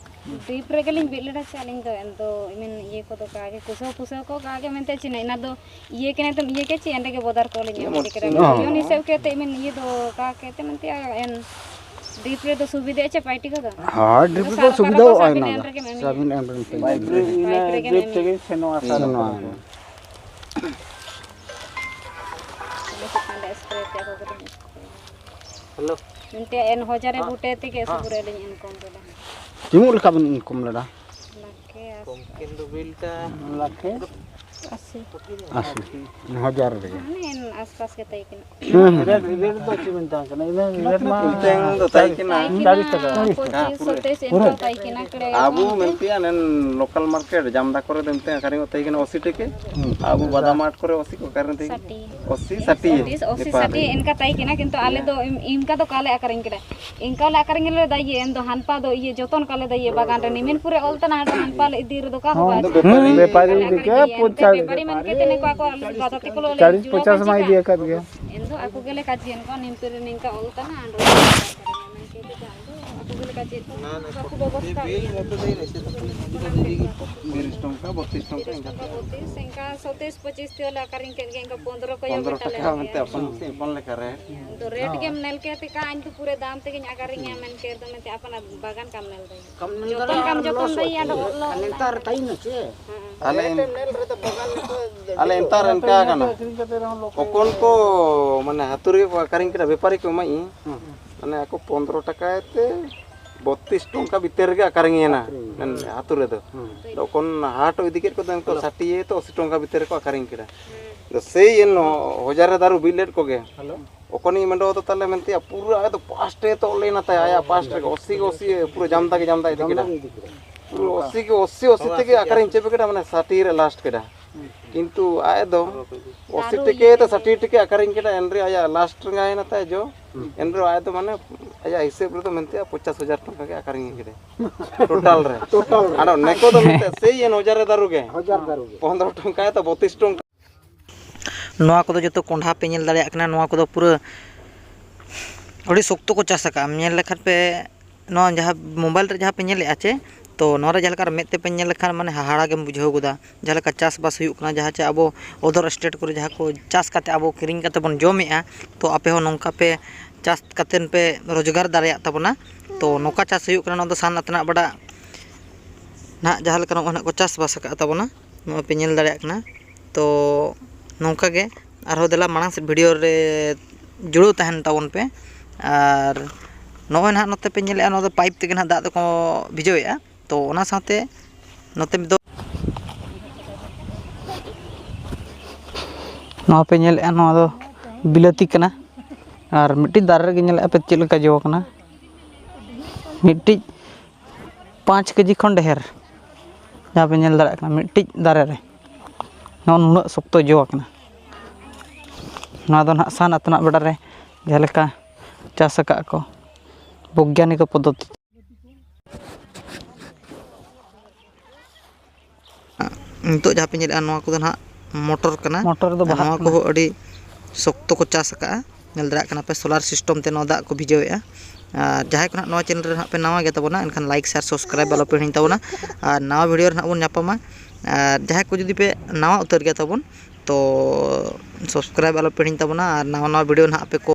ᱰᱨᱤᱯ ᱨᱮᱜᱮ ᱞᱤᱧ ᱵᱤᱫ ᱞᱮᱫᱟ ᱥᱮ ᱟᱹᱞᱤᱧ ᱫᱚ, ᱮᱱ ᱫᱚ ᱤᱢᱤᱱ ᱤᱭᱟᱹ ᱠᱚᱫᱚ ᱠᱟ ᱜᱮ, ᱠᱩᱥᱟᱹᱣ ᱯᱩᱥᱟᱹᱣ ᱠᱚ ᱠᱟ ᱜᱮ ᱢᱮᱱᱛᱮ ᱪᱤᱱᱟᱹ, ᱤᱱᱟ ᱫᱚ ᱤᱭᱟᱹ ᱠᱟᱱᱟ ᱛᱚᱢ ᱤᱭᱟᱹ ᱠᱮᱫ ᱪᱮ, ᱮᱸᱰᱮ ᱜᱮ ᱵᱚᱫᱟᱨ ᱠᱚ ᱞᱤᱧ ᱮᱢ ᱤᱫᱤ ᱠᱮᱫᱟ᱾ ᱦᱚᱸ᱾ ᱡᱤᱭᱚᱱ ᱦᱤᱥᱟᱹᱵ ᱠᱟᱛᱮ ᱤᱢᱤᱱ ᱤᱭᱟᱹ ᱫᱚ ᱠᱟ ᱠᱟᱛᱮ ᱢᱮᱱᱛᱮ ᱮᱱ ᱰᱨᱤᱯ ᱨᱮᱫᱚ ᱥᱩᱵᱤᱫᱷᱟ ᱪᱮ ᱯᱟᱭᱴᱤ ᱠᱚᱫᱚ? ᱦᱳᱭ, ᱰᱨᱤᱯ ᱟᱫᱚ ᱨᱮᱫᱚ ᱥᱟᱨ ᱚᱠᱟ ᱥᱩᱵᱤᱫᱷᱟ ᱠᱚ ᱚᱜᱼᱟ ᱥᱟᱵᱤᱱ ᱚᱱᱟ ᱮᱢ ᱫᱚ᱾ ᱨᱮᱜᱮᱢ ᱮᱢ ᱥᱟᱵᱤᱱ ᱮᱢ ᱨᱮᱜᱮᱢ ᱯᱟᱭᱤᱯ ᱨᱮᱜᱮ ᱯᱟᱭᱤᱯ ᱨᱮᱜᱮᱢ ᱰᱨᱤᱯ ᱮᱢ ᱛᱮᱜᱮ ᱥᱮᱱᱚᱜᱼᱟ ᱥᱟᱨ ᱥᱮᱱᱚᱜᱼᱟ᱾ ᱠᱚᱫᱚ᱾ ᱚᱱᱟ ᱪᱮᱛᱟᱱ ᱨᱮ ᱥᱯᱨᱮ ᱛᱮ ᱟᱠᱚ ᱠᱚᱫᱚ᱾ ᱦᱮᱞᱳ᱾ ᱢᱤᱫᱴᱮᱡ ᱮᱱ ᱦᱚᱡᱟᱨᱮ ᱦᱮᱸ᱾ ᱵᱩᱴᱟᱹ ᱛᱮᱜᱮ ᱦᱮᱸ᱾ ᱥᱩᱯᱩᱨ ᱟᱹᱞᱤᱧ ᱤᱱᱠᱚᱢ ᱠᱮᱫᱟ᱾ ᱛᱤᱱᱟᱹᱜ ᱞᱮᱠᱟ ᱵᱤᱱ ᱤᱱᱠᱚᱢ ᱞᱮᱫᱟ? ᱞᱟᱠᱷ ᱩᱱᱠᱤᱱ ᱫᱚ ᱵᱤᱞ ᱴᱟ ᱞᱟᱠᱷᱮ ᱟᱥᱤ᱾ ᱟᱥᱤ ᱦᱟᱡᱟᱨ ᱨᱮᱜᱮ᱾ ᱢᱟᱱᱮ ᱟᱥᱯᱟᱥ ᱜᱮ ᱛᱟᱭ ᱠᱟᱱᱟ᱾ ᱦᱩᱸ, ᱦᱩᱸ᱾ ᱨᱮᱴ, ᱨᱮᱴ ᱫᱚ ᱪᱮᱫ ᱵᱮᱱ ᱛᱟᱦᱮᱸ ᱠᱟᱱᱟ? ᱤᱱᱟᱹ ᱨᱮᱴ ᱢᱟ ᱢᱤᱫᱴᱟᱝ ᱫᱚ ᱛᱟᱭ ᱠᱟᱱᱟ ᱪᱟᱞᱤᱥ ᱴᱟᱠᱟ᱾ ᱯᱚᱸᱪᱤᱥ, ᱥᱚᱛᱮᱭᱤᱥ ᱮᱱᱠᱟ ᱛᱟᱭ ᱠᱟᱱᱟ᱾ ᱟᱵᱚ ᱢᱮᱱᱛᱮᱭᱟ ᱱᱮᱱ ᱞᱳᱠᱟᱞ ᱢᱟᱨᱠᱮᱴ ᱡᱟᱢᱫᱟ ᱠᱚᱨᱮ ᱫᱚ ᱢᱤᱫᱴᱟᱝ ᱟᱹᱠᱷᱨᱤᱧᱚᱜ ᱛᱟᱦᱮᱸ ᱠᱟᱱᱟ ᱚᱥᱤ ᱴᱟᱠᱟ᱾ ᱦᱩᱸ᱾ ᱟᱵᱚ ᱵᱟᱫᱟᱢ ᱦᱟᱴ ᱠᱚᱨᱮ ᱚᱥᱤ ᱠᱚ ᱟᱹᱠᱷᱨᱤᱧ ᱛᱟᱦᱮᱸ ᱠᱟᱱᱟ᱾ ᱚᱥᱤ, ᱥᱟᱴᱤ᱾ ᱥᱚᱛᱮᱭᱤᱥ, ᱚᱥᱤ, ᱵᱮᱯᱟᱨ ᱥᱟᱴᱤ ᱨᱮ᱾ ᱮᱱᱠᱟ ᱛᱟᱭ ᱠᱟᱱᱟ, ᱠᱤᱱᱛᱩ ᱟᱞᱮ ᱫᱚ ᱤᱱᱠᱟ ᱫᱚ ᱠᱟᱞᱮ ᱟᱹᱠᱷᱨᱤᱧ ᱠᱮᱫᱟ᱾ ᱤᱱᱠᱟ ᱞᱮ ᱟᱹᱠᱷᱨᱤᱧ ᱞᱮᱫᱟ, ᱤᱭᱟᱹ, ᱮᱱ ᱫᱚ ᱦᱟᱱᱯᱟ ᱫᱚ, ᱤᱭᱟᱹ, ᱡᱚᱛᱚᱱ ᱠᱟᱞᱮ ᱫᱚ, ᱤᱭᱟᱹ, ᱵᱟᱜᱟᱱ ᱨᱮ ᱱᱤᱢᱤᱱ ᱯᱩᱨᱮ ᱚᱞ ᱛᱟᱱᱟ, ᱦᱟᱸᱰᱮ ᱦᱟᱱᱯᱟ ᱞᱮ ᱤᱫᱤ ᱨᱮᱫᱚ ᱚᱠᱟ ᱦᱚᱸ ᱦᱚᱸ ᱵᱟᱭ ᱦᱩᱸ, ᱪᱟᱞᱟᱜ ᱵᱮᱯᱟᱨᱤ ᱠᱟᱱᱟ᱾ ᱤᱫᱤ ᱠᱮᱫ, ᱮᱱᱛᱮ ᱯᱚᱪᱟᱥ ᱵᱮᱯᱟᱨᱤ ᱢᱮᱱ ᱠᱮᱫ ᱛᱮ ᱱᱤᱠᱩ ᱟᱠᱚ ᱫᱟᱫᱟ ᱛᱟᱠᱚ ᱞᱚ ᱞᱮ ᱪᱟᱞᱤᱥ ᱡᱩᱲᱟᱹᱣ ᱯᱚᱪᱟᱥ ᱠᱟᱱ ᱢᱟ ᱪᱮᱠᱟ? ᱤᱫᱤ ᱟᱠᱟᱫ ᱜᱮ᱾ ᱮᱱ ᱫᱚ ᱟᱠᱚ ᱜᱮᱞᱮ ᱠᱟᱡᱤᱭᱮᱱ ᱠᱚᱣᱟ, ᱱᱤᱢᱯᱤᱨ ᱨᱮ ᱱᱤᱝᱠᱟ ᱚᱞ ᱛᱟᱱᱟ, ᱟᱸᱰᱚ ᱢᱮᱱ ᱠᱮᱫ ᱛᱮ ᱟᱫᱚ ᱟᱠᱚ ᱜᱮᱞᱮ ᱠᱟᱡᱤᱭᱮᱫ ᱠᱚᱣᱟ, ᱟᱠᱚ ᱵᱮᱵᱚᱥᱛᱷᱟ ᱞᱮᱭᱟ᱾ ᱛᱤᱨᱤᱥ ᱴᱚᱝᱠᱟ, ᱵᱚᱛᱤᱥ ᱴᱚᱝᱠᱟ ᱛᱤᱨᱤᱥ ᱤᱱᱠᱟ᱾ ᱴᱚᱝᱠᱟ, ᱵᱚᱛᱤᱥ, ᱤᱱᱠᱟ ᱥᱚᱛᱮᱭᱤᱥ, ᱯᱚᱸᱪᱤᱥ ᱛᱮ ᱞᱮ ᱟᱠᱟᱨᱤᱧ ᱠᱮᱫ ᱜᱮ, ᱤᱱᱠᱟ ᱯᱚᱱᱫᱽᱨᱚ ᱠᱚ ᱮᱢ ᱯᱚᱱᱫᱽᱨᱚ ᱦᱚᱴᱚ ᱴᱟᱠᱟ ᱞᱮᱫ ᱢᱮᱱᱛᱮ ᱞᱮᱭᱟ᱾ ᱟᱯᱟᱱ ᱦᱩᱸ᱾ ᱥᱮ ᱦᱚᱯᱚᱱ ᱞᱮᱠᱟ ᱨᱮ᱾ ᱟᱫᱚ ᱨᱮᱴ ᱜᱮᱢ ᱧᱮᱞ ᱠᱮᱫ ᱛᱮ ᱠᱟ ᱟᱧ ᱫᱚ ᱯᱩᱨᱟᱹ ᱫᱟᱢ ᱛᱮᱜᱮᱧ ᱟᱠᱟᱨᱤᱧᱟ ᱢᱮᱱ ᱠᱮᱫ ᱫᱚ ᱢᱮᱱᱛᱮ ᱟᱯᱟᱱᱟᱜ ᱵᱟᱜᱟᱱ ᱠᱟᱢ ᱧᱮᱞ ᱫᱟᱭᱟ᱾ ᱠᱟᱢ ᱧᱮᱞ ᱡᱚᱛᱚᱱ ᱫᱟᱲᱮᱭᱟᱜᱼᱟ, ᱠᱟᱢ ᱡᱚᱛᱚᱱ ᱞᱚᱥ ᱫᱟᱭᱟ, ᱟᱹᱰᱤ ᱚᱜᱼᱟ᱾ ᱚᱞ ᱟᱨ ᱱᱮᱛᱟᱨ ᱛᱟᱭᱤᱢ ᱱᱟ ᱪᱮ? ᱦᱮᱸ᱾ ᱟᱞᱮ ᱨᱮᱴ ᱮᱢ ᱧᱮᱞ ᱨᱮᱫᱚ ᱵᱟᱜᱟᱱ ᱨᱮᱠᱚ ᱫᱮᱡᱚᱜ ᱟᱞᱮ ᱮᱱᱛᱟᱨ ᱚᱱᱟ ᱮᱱᱠᱟ ᱠᱟᱱᱟ᱾ ᱟᱹᱠᱷᱨᱤᱧ ᱠᱟᱛᱮ ᱨᱮᱦᱚᱸ ᱞᱚᱥ ᱚᱠᱚᱱ ᱦᱩᱭᱩᱜ ᱠᱚ ᱜᱮᱭᱟ᱾ ᱢᱟᱱᱮ ᱟᱹᱛᱩ ᱨᱮᱜᱮ ᱠᱚ ᱟᱹᱠᱷᱨᱤᱧ ᱠᱮᱫᱟ, ᱵᱮᱯᱟᱨᱤ ᱠᱚ ᱮᱢᱟᱭᱤᱧ᱾ ᱦᱮᱸ᱾ ᱢᱟᱱᱮ ᱟᱠᱚ ᱯᱚᱱᱫᱽᱨᱚ ᱴᱟᱠᱟ ᱛᱮ ᱵᱚᱛᱤᱥ ᱴᱚᱝᱠᱟ ᱵᱷᱤᱛᱤᱨ ᱨᱮᱜᱮ ᱟᱹᱠᱷᱨᱤᱧ ᱮᱱᱟ᱾ ᱟᱹᱠᱷᱨᱤᱧ᱾ ᱢᱮᱱ ᱟᱹᱛᱩ ᱨᱮᱫᱚ᱾ ᱦᱮᱸ᱾ ᱟᱫᱚ ᱚᱠᱚᱱ ᱦᱟᱴ ᱤᱫᱤ ᱠᱮᱫ ᱠᱚᱫᱚ ᱩᱱᱠᱩ ᱦᱮᱞᱳ᱾ ᱥᱟᱴᱤᱭᱮ ᱛᱚ ᱟᱥᱤ ᱴᱚᱝᱠᱟ ᱵᱷᱤᱛᱤᱨ ᱨᱮᱠᱚ ᱟᱹᱠᱷᱨᱤᱧ ᱠᱮᱫᱟ᱾ ᱦᱮᱸ᱾ ᱟᱫᱚ ᱥᱮᱭ ᱮᱱ ᱦᱚᱡᱟᱨ ᱨᱮ ᱫᱟᱨᱩ ᱵᱤᱞ ᱞᱮᱫ ᱠᱚᱜᱮ᱾ ᱦᱮᱞᱳ᱾ ᱚᱠᱚᱱᱤᱧ ᱢᱮᱱᱫᱚ ᱛᱟᱦᱞᱮ ᱢᱮᱱᱛᱮ ᱯᱩᱨᱟᱹ ᱟᱫᱚ ᱯᱟᱥᱴ ᱨᱮ ᱛᱚ ᱞᱮᱱᱟ ᱛᱟᱭ, ᱟᱭᱟᱜ ᱯᱟᱥᱴ ᱨᱮᱜᱮ ᱚᱥᱤ ᱜᱮ ᱚᱥᱤ ᱯᱩᱨᱟᱹ ᱡᱟᱢᱫᱟ ᱜᱮ ᱡᱟᱢᱫᱟ ᱤᱫᱤ ᱠᱮᱫᱟ᱾ ᱡᱟᱢᱫᱟ ᱜᱮ ᱤᱫᱤ ᱠᱮᱫᱟ᱾ ᱯᱩᱨᱟᱹ ᱚᱥᱤ ᱜᱮ ᱚᱥᱤ, ᱚᱥᱤ ᱛᱮᱜᱮ ᱟᱠᱟᱨᱤᱧ ᱪᱟᱵᱟ ᱠᱮᱫᱟ, ᱢᱟᱱᱮ ᱥᱟᱴᱤ ᱨᱮ ᱞᱟᱥᱴ ᱠᱮᱫᱟ᱾ ᱠᱤᱱᱛᱩ ᱟᱡ ᱫᱚ ᱚᱥᱤ ᱫᱟᱨᱩ ᱴᱟᱠᱟ ᱤᱭᱟᱹ ᱛᱮ ᱛᱮᱜᱮ᱾ ᱥᱟᱴᱤ ᱴᱟᱠᱟ ᱟᱠᱟᱨᱤᱧ ᱠᱮᱫᱟ, ᱮᱱᱨᱮ ᱟᱭᱟᱜ ᱞᱟᱥᱴ ᱨᱮᱸᱜᱟᱭᱮᱱᱟ ᱛᱟᱭ ᱡᱚ᱾ ᱦᱩᱸ᱾ ᱮᱱᱨᱮᱦᱚᱸ ᱟᱡ ᱫᱚ ᱢᱟᱱᱮ ᱟᱭᱟᱜ ᱦᱤᱥᱟᱹᱵ ᱨᱮᱫᱚ ᱢᱮᱱᱛᱮ ᱯᱚᱧᱪᱟᱥ ᱦᱟᱡᱟᱨ ᱴᱟᱠᱟ ᱜᱮ ᱟᱠᱟᱨᱤᱧ ᱠᱮᱫᱟ᱾ ᱴᱳᱴᱟᱞ ᱨᱮ᱾ ᱴᱳᱴᱟᱞ ᱨᱮ᱾ ᱟᱨ ᱱᱮᱠᱚ ᱫᱚ ᱢᱮᱱᱛᱮ ᱥᱮᱭ ᱮᱱ ᱦᱚᱡᱟᱨ ᱨᱮ ᱫᱟᱨᱩ ᱜᱮ᱾ ᱦᱚᱡᱟᱨ ᱫᱟᱨᱩ ᱜᱮ᱾ ᱯᱚᱱᱫᱽᱨᱚ ᱴᱚᱝᱠᱟ ᱛᱚ ᱵᱚᱛᱤᱥ ᱴᱚᱝᱠᱟ᱾ ᱱᱚᱣᱟ ᱠᱚᱫᱚ ᱡᱚᱛᱚ ᱠᱚᱸᱰᱷᱟ ᱯᱮ ᱧᱮᱞ ᱫᱟᱲᱮᱭᱟᱜ ᱠᱟᱱᱟ, ᱱᱚᱣᱟ ᱠᱚᱫᱚ ᱯᱩᱨᱟᱹ ᱟᱹᱰᱤ ᱥᱚᱠᱛᱚ ᱠᱚ ᱪᱟᱥ ᱟᱠᱟᱫᱼᱟ᱾ ᱧᱮᱞ ᱞᱮᱠᱷᱟᱱ ᱯᱮ, ᱱᱚᱣᱟ ᱡᱟᱦᱟᱸ ᱢᱳᱵᱟᱭᱤᱞ ᱨᱮ ᱡᱟᱦᱟᱸ ᱯᱮ ᱧᱮᱞᱮᱫᱼᱟ ᱪᱮ, ᱛᱚ ᱱᱚᱣᱟ ᱨᱮ ᱡᱟᱦᱟᱸ ᱞᱮᱠᱟ ᱟᱨ ᱢᱮᱫ ᱛᱮᱯᱮ ᱧᱮᱞ ᱞᱮᱠᱷᱟᱱ ᱢᱟᱱᱮ ᱦᱟᱦᱟᱲᱟ ᱜᱮᱢ ᱵᱩᱡᱷᱟᱹᱣ ᱜᱚᱫᱟ, ᱡᱟᱦᱟᱸ ᱞᱮᱠᱟ ᱪᱟᱥᱵᱟᱥ ᱦᱩᱭᱩᱜ ᱠᱟᱱᱟ, ᱡᱟᱦᱟᱸ ᱪᱮ ᱟᱵᱚ ᱚᱫᱚᱨ ᱥᱴᱮᱴ ᱠᱚᱨᱮ ᱡᱟᱦᱟᱸ ᱠᱚ ᱪᱟᱥ ᱠᱟᱛᱮ ᱟᱵᱚ ᱠᱤᱨᱤᱧ ᱠᱟᱛᱮ ᱵᱚᱱ ᱡᱚᱢᱮᱫᱼᱟ, ᱛᱚ ᱟᱯᱮ ᱦᱚᱸ ᱱᱚᱝᱠᱟ ᱯᱮ ᱪᱟᱥ ᱠᱟᱛᱮ ᱯᱮ ᱨᱳᱡᱽᱜᱟᱨ ᱫᱟᱲᱮᱭᱟᱜ ᱛᱟᱵᱚᱱᱟ᱾ ᱛᱚ ᱱᱚᱝᱠᱟ ᱪᱟᱥ ᱦᱩᱭᱩᱜ ᱠᱟᱱᱟ, ᱱᱚᱣᱟ ᱫᱚ ᱥᱟᱱ ᱟᱛᱱᱟᱜ ᱵᱟᱰᱟ ᱱᱟᱦᱟᱜ ᱡᱟᱦᱟᱸ ᱞᱮᱠᱟ ᱱᱚᱜᱼᱚᱭ ᱱᱟᱦᱟᱜ ᱠᱚ ᱪᱟᱥᱵᱟᱥ ᱟᱠᱟᱫ ᱛᱟᱵᱚᱱᱟ, ᱱᱚᱜᱼᱚᱭ ᱯᱮ ᱧᱮᱞ ᱫᱟᱲᱮᱭᱟᱜ ᱠᱟᱱᱟ᱾ ᱛᱚ ᱱᱚᱝᱠᱟ ᱜᱮ ᱟᱨᱦᱚᱸ ᱫᱮᱞᱟ ᱢᱟᱲᱟᱝ ᱥᱮᱫ ᱵᱷᱤᱰᱤᱭᱳ ᱨᱮ ᱡᱩᱲᱟᱹᱣ ᱛᱟᱦᱮᱱ ᱛᱟᱵᱚᱱ ᱯᱮ᱾ ᱟᱨ ᱱᱚᱜᱼᱚᱭ ᱱᱟᱦᱟᱜ ᱱᱚᱛᱮ ᱯᱮ ᱧᱮᱞᱮᱫᱼᱟ, ᱱᱚᱣᱟ ᱫᱚ ᱯᱟᱭᱤᱯ ᱛᱮᱜᱮ ᱱᱟᱦᱟᱜ ᱫᱟᱜ ᱫᱚᱠᱚ ᱵᱷᱤᱡᱟᱹᱣᱮᱫᱼᱟ᱾ ᱛᱚ ᱚᱱᱟ ᱥᱟᱶᱛᱮ ᱱᱚᱛᱮ ᱢᱤᱫ ᱫᱚ ᱱᱚᱣᱟ ᱯᱮ ᱧᱮᱞᱮᱫᱼᱟ, ᱱᱚᱣᱟ ᱫᱚ ᱵᱤᱞᱟᱹᱛᱤ ᱠᱟᱱᱟ᱾ ᱟᱨ ᱢᱤᱫᱴᱤᱡ ᱫᱟᱨᱮ ᱨᱮᱜᱮ ᱧᱮᱞᱮᱫᱼᱟ ᱯᱮ ᱪᱮᱫ ᱞᱮᱠᱟ ᱡᱚ ᱠᱟᱱᱟ, ᱢᱤᱫᱴᱤᱡ ᱯᱟᱸᱪ ᱠᱮᱡᱤ ᱠᱷᱚᱱ ᱰᱷᱮᱨ, ᱡᱟᱦᱟᱸ ᱯᱮ ᱧᱮᱞ ᱫᱟᱲᱮᱭᱟᱜ ᱠᱟᱱᱟ ᱢᱤᱫᱴᱤᱡ ᱫᱟᱨᱮ ᱨᱮ ᱱᱚᱜᱼᱚ ᱱᱩᱱᱟᱹᱜ ᱥᱚᱠᱛᱚ ᱡᱚ ᱠᱟᱱᱟ᱾ ᱱᱚᱣᱟ ᱫᱚ ᱱᱟᱦᱟᱜ ᱥᱟᱱ ᱟᱛᱱᱟᱜ ᱵᱮᱲᱟ ᱨᱮ ᱡᱟᱦᱟᱸ ᱞᱮᱠᱟ ᱪᱟᱥ ᱟᱠᱟᱫ ᱠᱚ ᱵᱳᱭᱜᱟᱱᱤᱠ ᱯᱚᱫᱽᱫᱷᱚᱛᱤ᱾ ᱱᱤᱛᱚᱜ ᱡᱟᱦᱟᱸ ᱯᱮ ᱧᱮᱞᱮᱫᱼᱟ, ᱱᱚᱣᱟ ᱠᱚᱫᱚ ᱱᱟᱦᱟᱜ ᱢᱚᱴᱚᱨ ᱠᱟᱱᱟ᱾ ᱢᱚᱴᱚᱨ ᱫᱚ ᱟᱨ ᱵᱟᱦᱟᱜ ᱱᱚᱣᱟ ᱠᱟᱱᱟ᱾ ᱠᱚᱦᱚᱸ ᱟᱹᱰᱤ ᱥᱚᱠᱛᱚ ᱠᱚ ᱪᱟᱥ ᱟᱠᱟᱫᱼᱟ᱾ ᱧᱮᱞ ᱫᱟᱲᱮᱭᱟᱜ ᱠᱟᱱᱟ ᱯᱮ, ᱥᱳᱞᱟᱨ ᱥᱤᱥᱴᱮᱢ ᱛᱮ ᱱᱚᱣᱟ ᱫᱟᱜ ᱠᱚ ᱵᱷᱤᱡᱟᱹᱣᱮᱫᱼᱟ᱾ ᱟᱨ ᱡᱟᱦᱟᱸᱭ ᱠᱚ ᱱᱟᱦᱟᱜ ᱱᱚᱣᱟ ᱪᱮᱱᱮᱞ ᱨᱮ ᱱᱟᱦᱟᱜ ᱯᱮ ᱱᱟᱣᱟ ᱜᱮ ᱛᱟᱵᱚᱱᱟ, ᱮᱱᱠᱷᱟᱱ ᱞᱟᱭᱤᱠ, ᱥᱮᱭᱟᱨ, ᱥᱟᱵᱥᱠᱨᱟᱭᱤᱵ ᱟᱞᱚ ᱯᱮ ᱦᱤᱲᱤᱧ ᱛᱟᱵᱚᱱᱟ᱾ ᱟᱨ ᱱᱟᱣᱟ ᱵᱷᱤᱰᱤᱭᱳ ᱨᱮ ᱱᱟᱦᱟᱜ ᱵᱚᱱ ᱧᱟᱯᱟᱢᱟ᱾ ᱟᱨ ᱡᱟᱦᱟᱸᱭ ᱠᱚ ᱡᱩᱫᱤ ᱯᱮ ᱱᱟᱣᱟ ᱩᱛᱟᱹᱨ ᱜᱮᱭᱟ ᱛᱟᱵᱚᱱ, ᱛᱚ ᱥᱟᱵᱥᱠᱨᱟᱭᱤᱵ ᱟᱞᱚ ᱯᱮ ᱦᱤᱲᱤᱧ ᱛᱟᱵᱚᱱᱟ᱾ ᱟᱨ ᱱᱟᱣᱟ ᱱᱟᱣᱟ ᱵᱷᱤᱰᱤᱭᱳ ᱱᱟᱦᱟᱜ ᱟᱯᱮ ᱠᱚ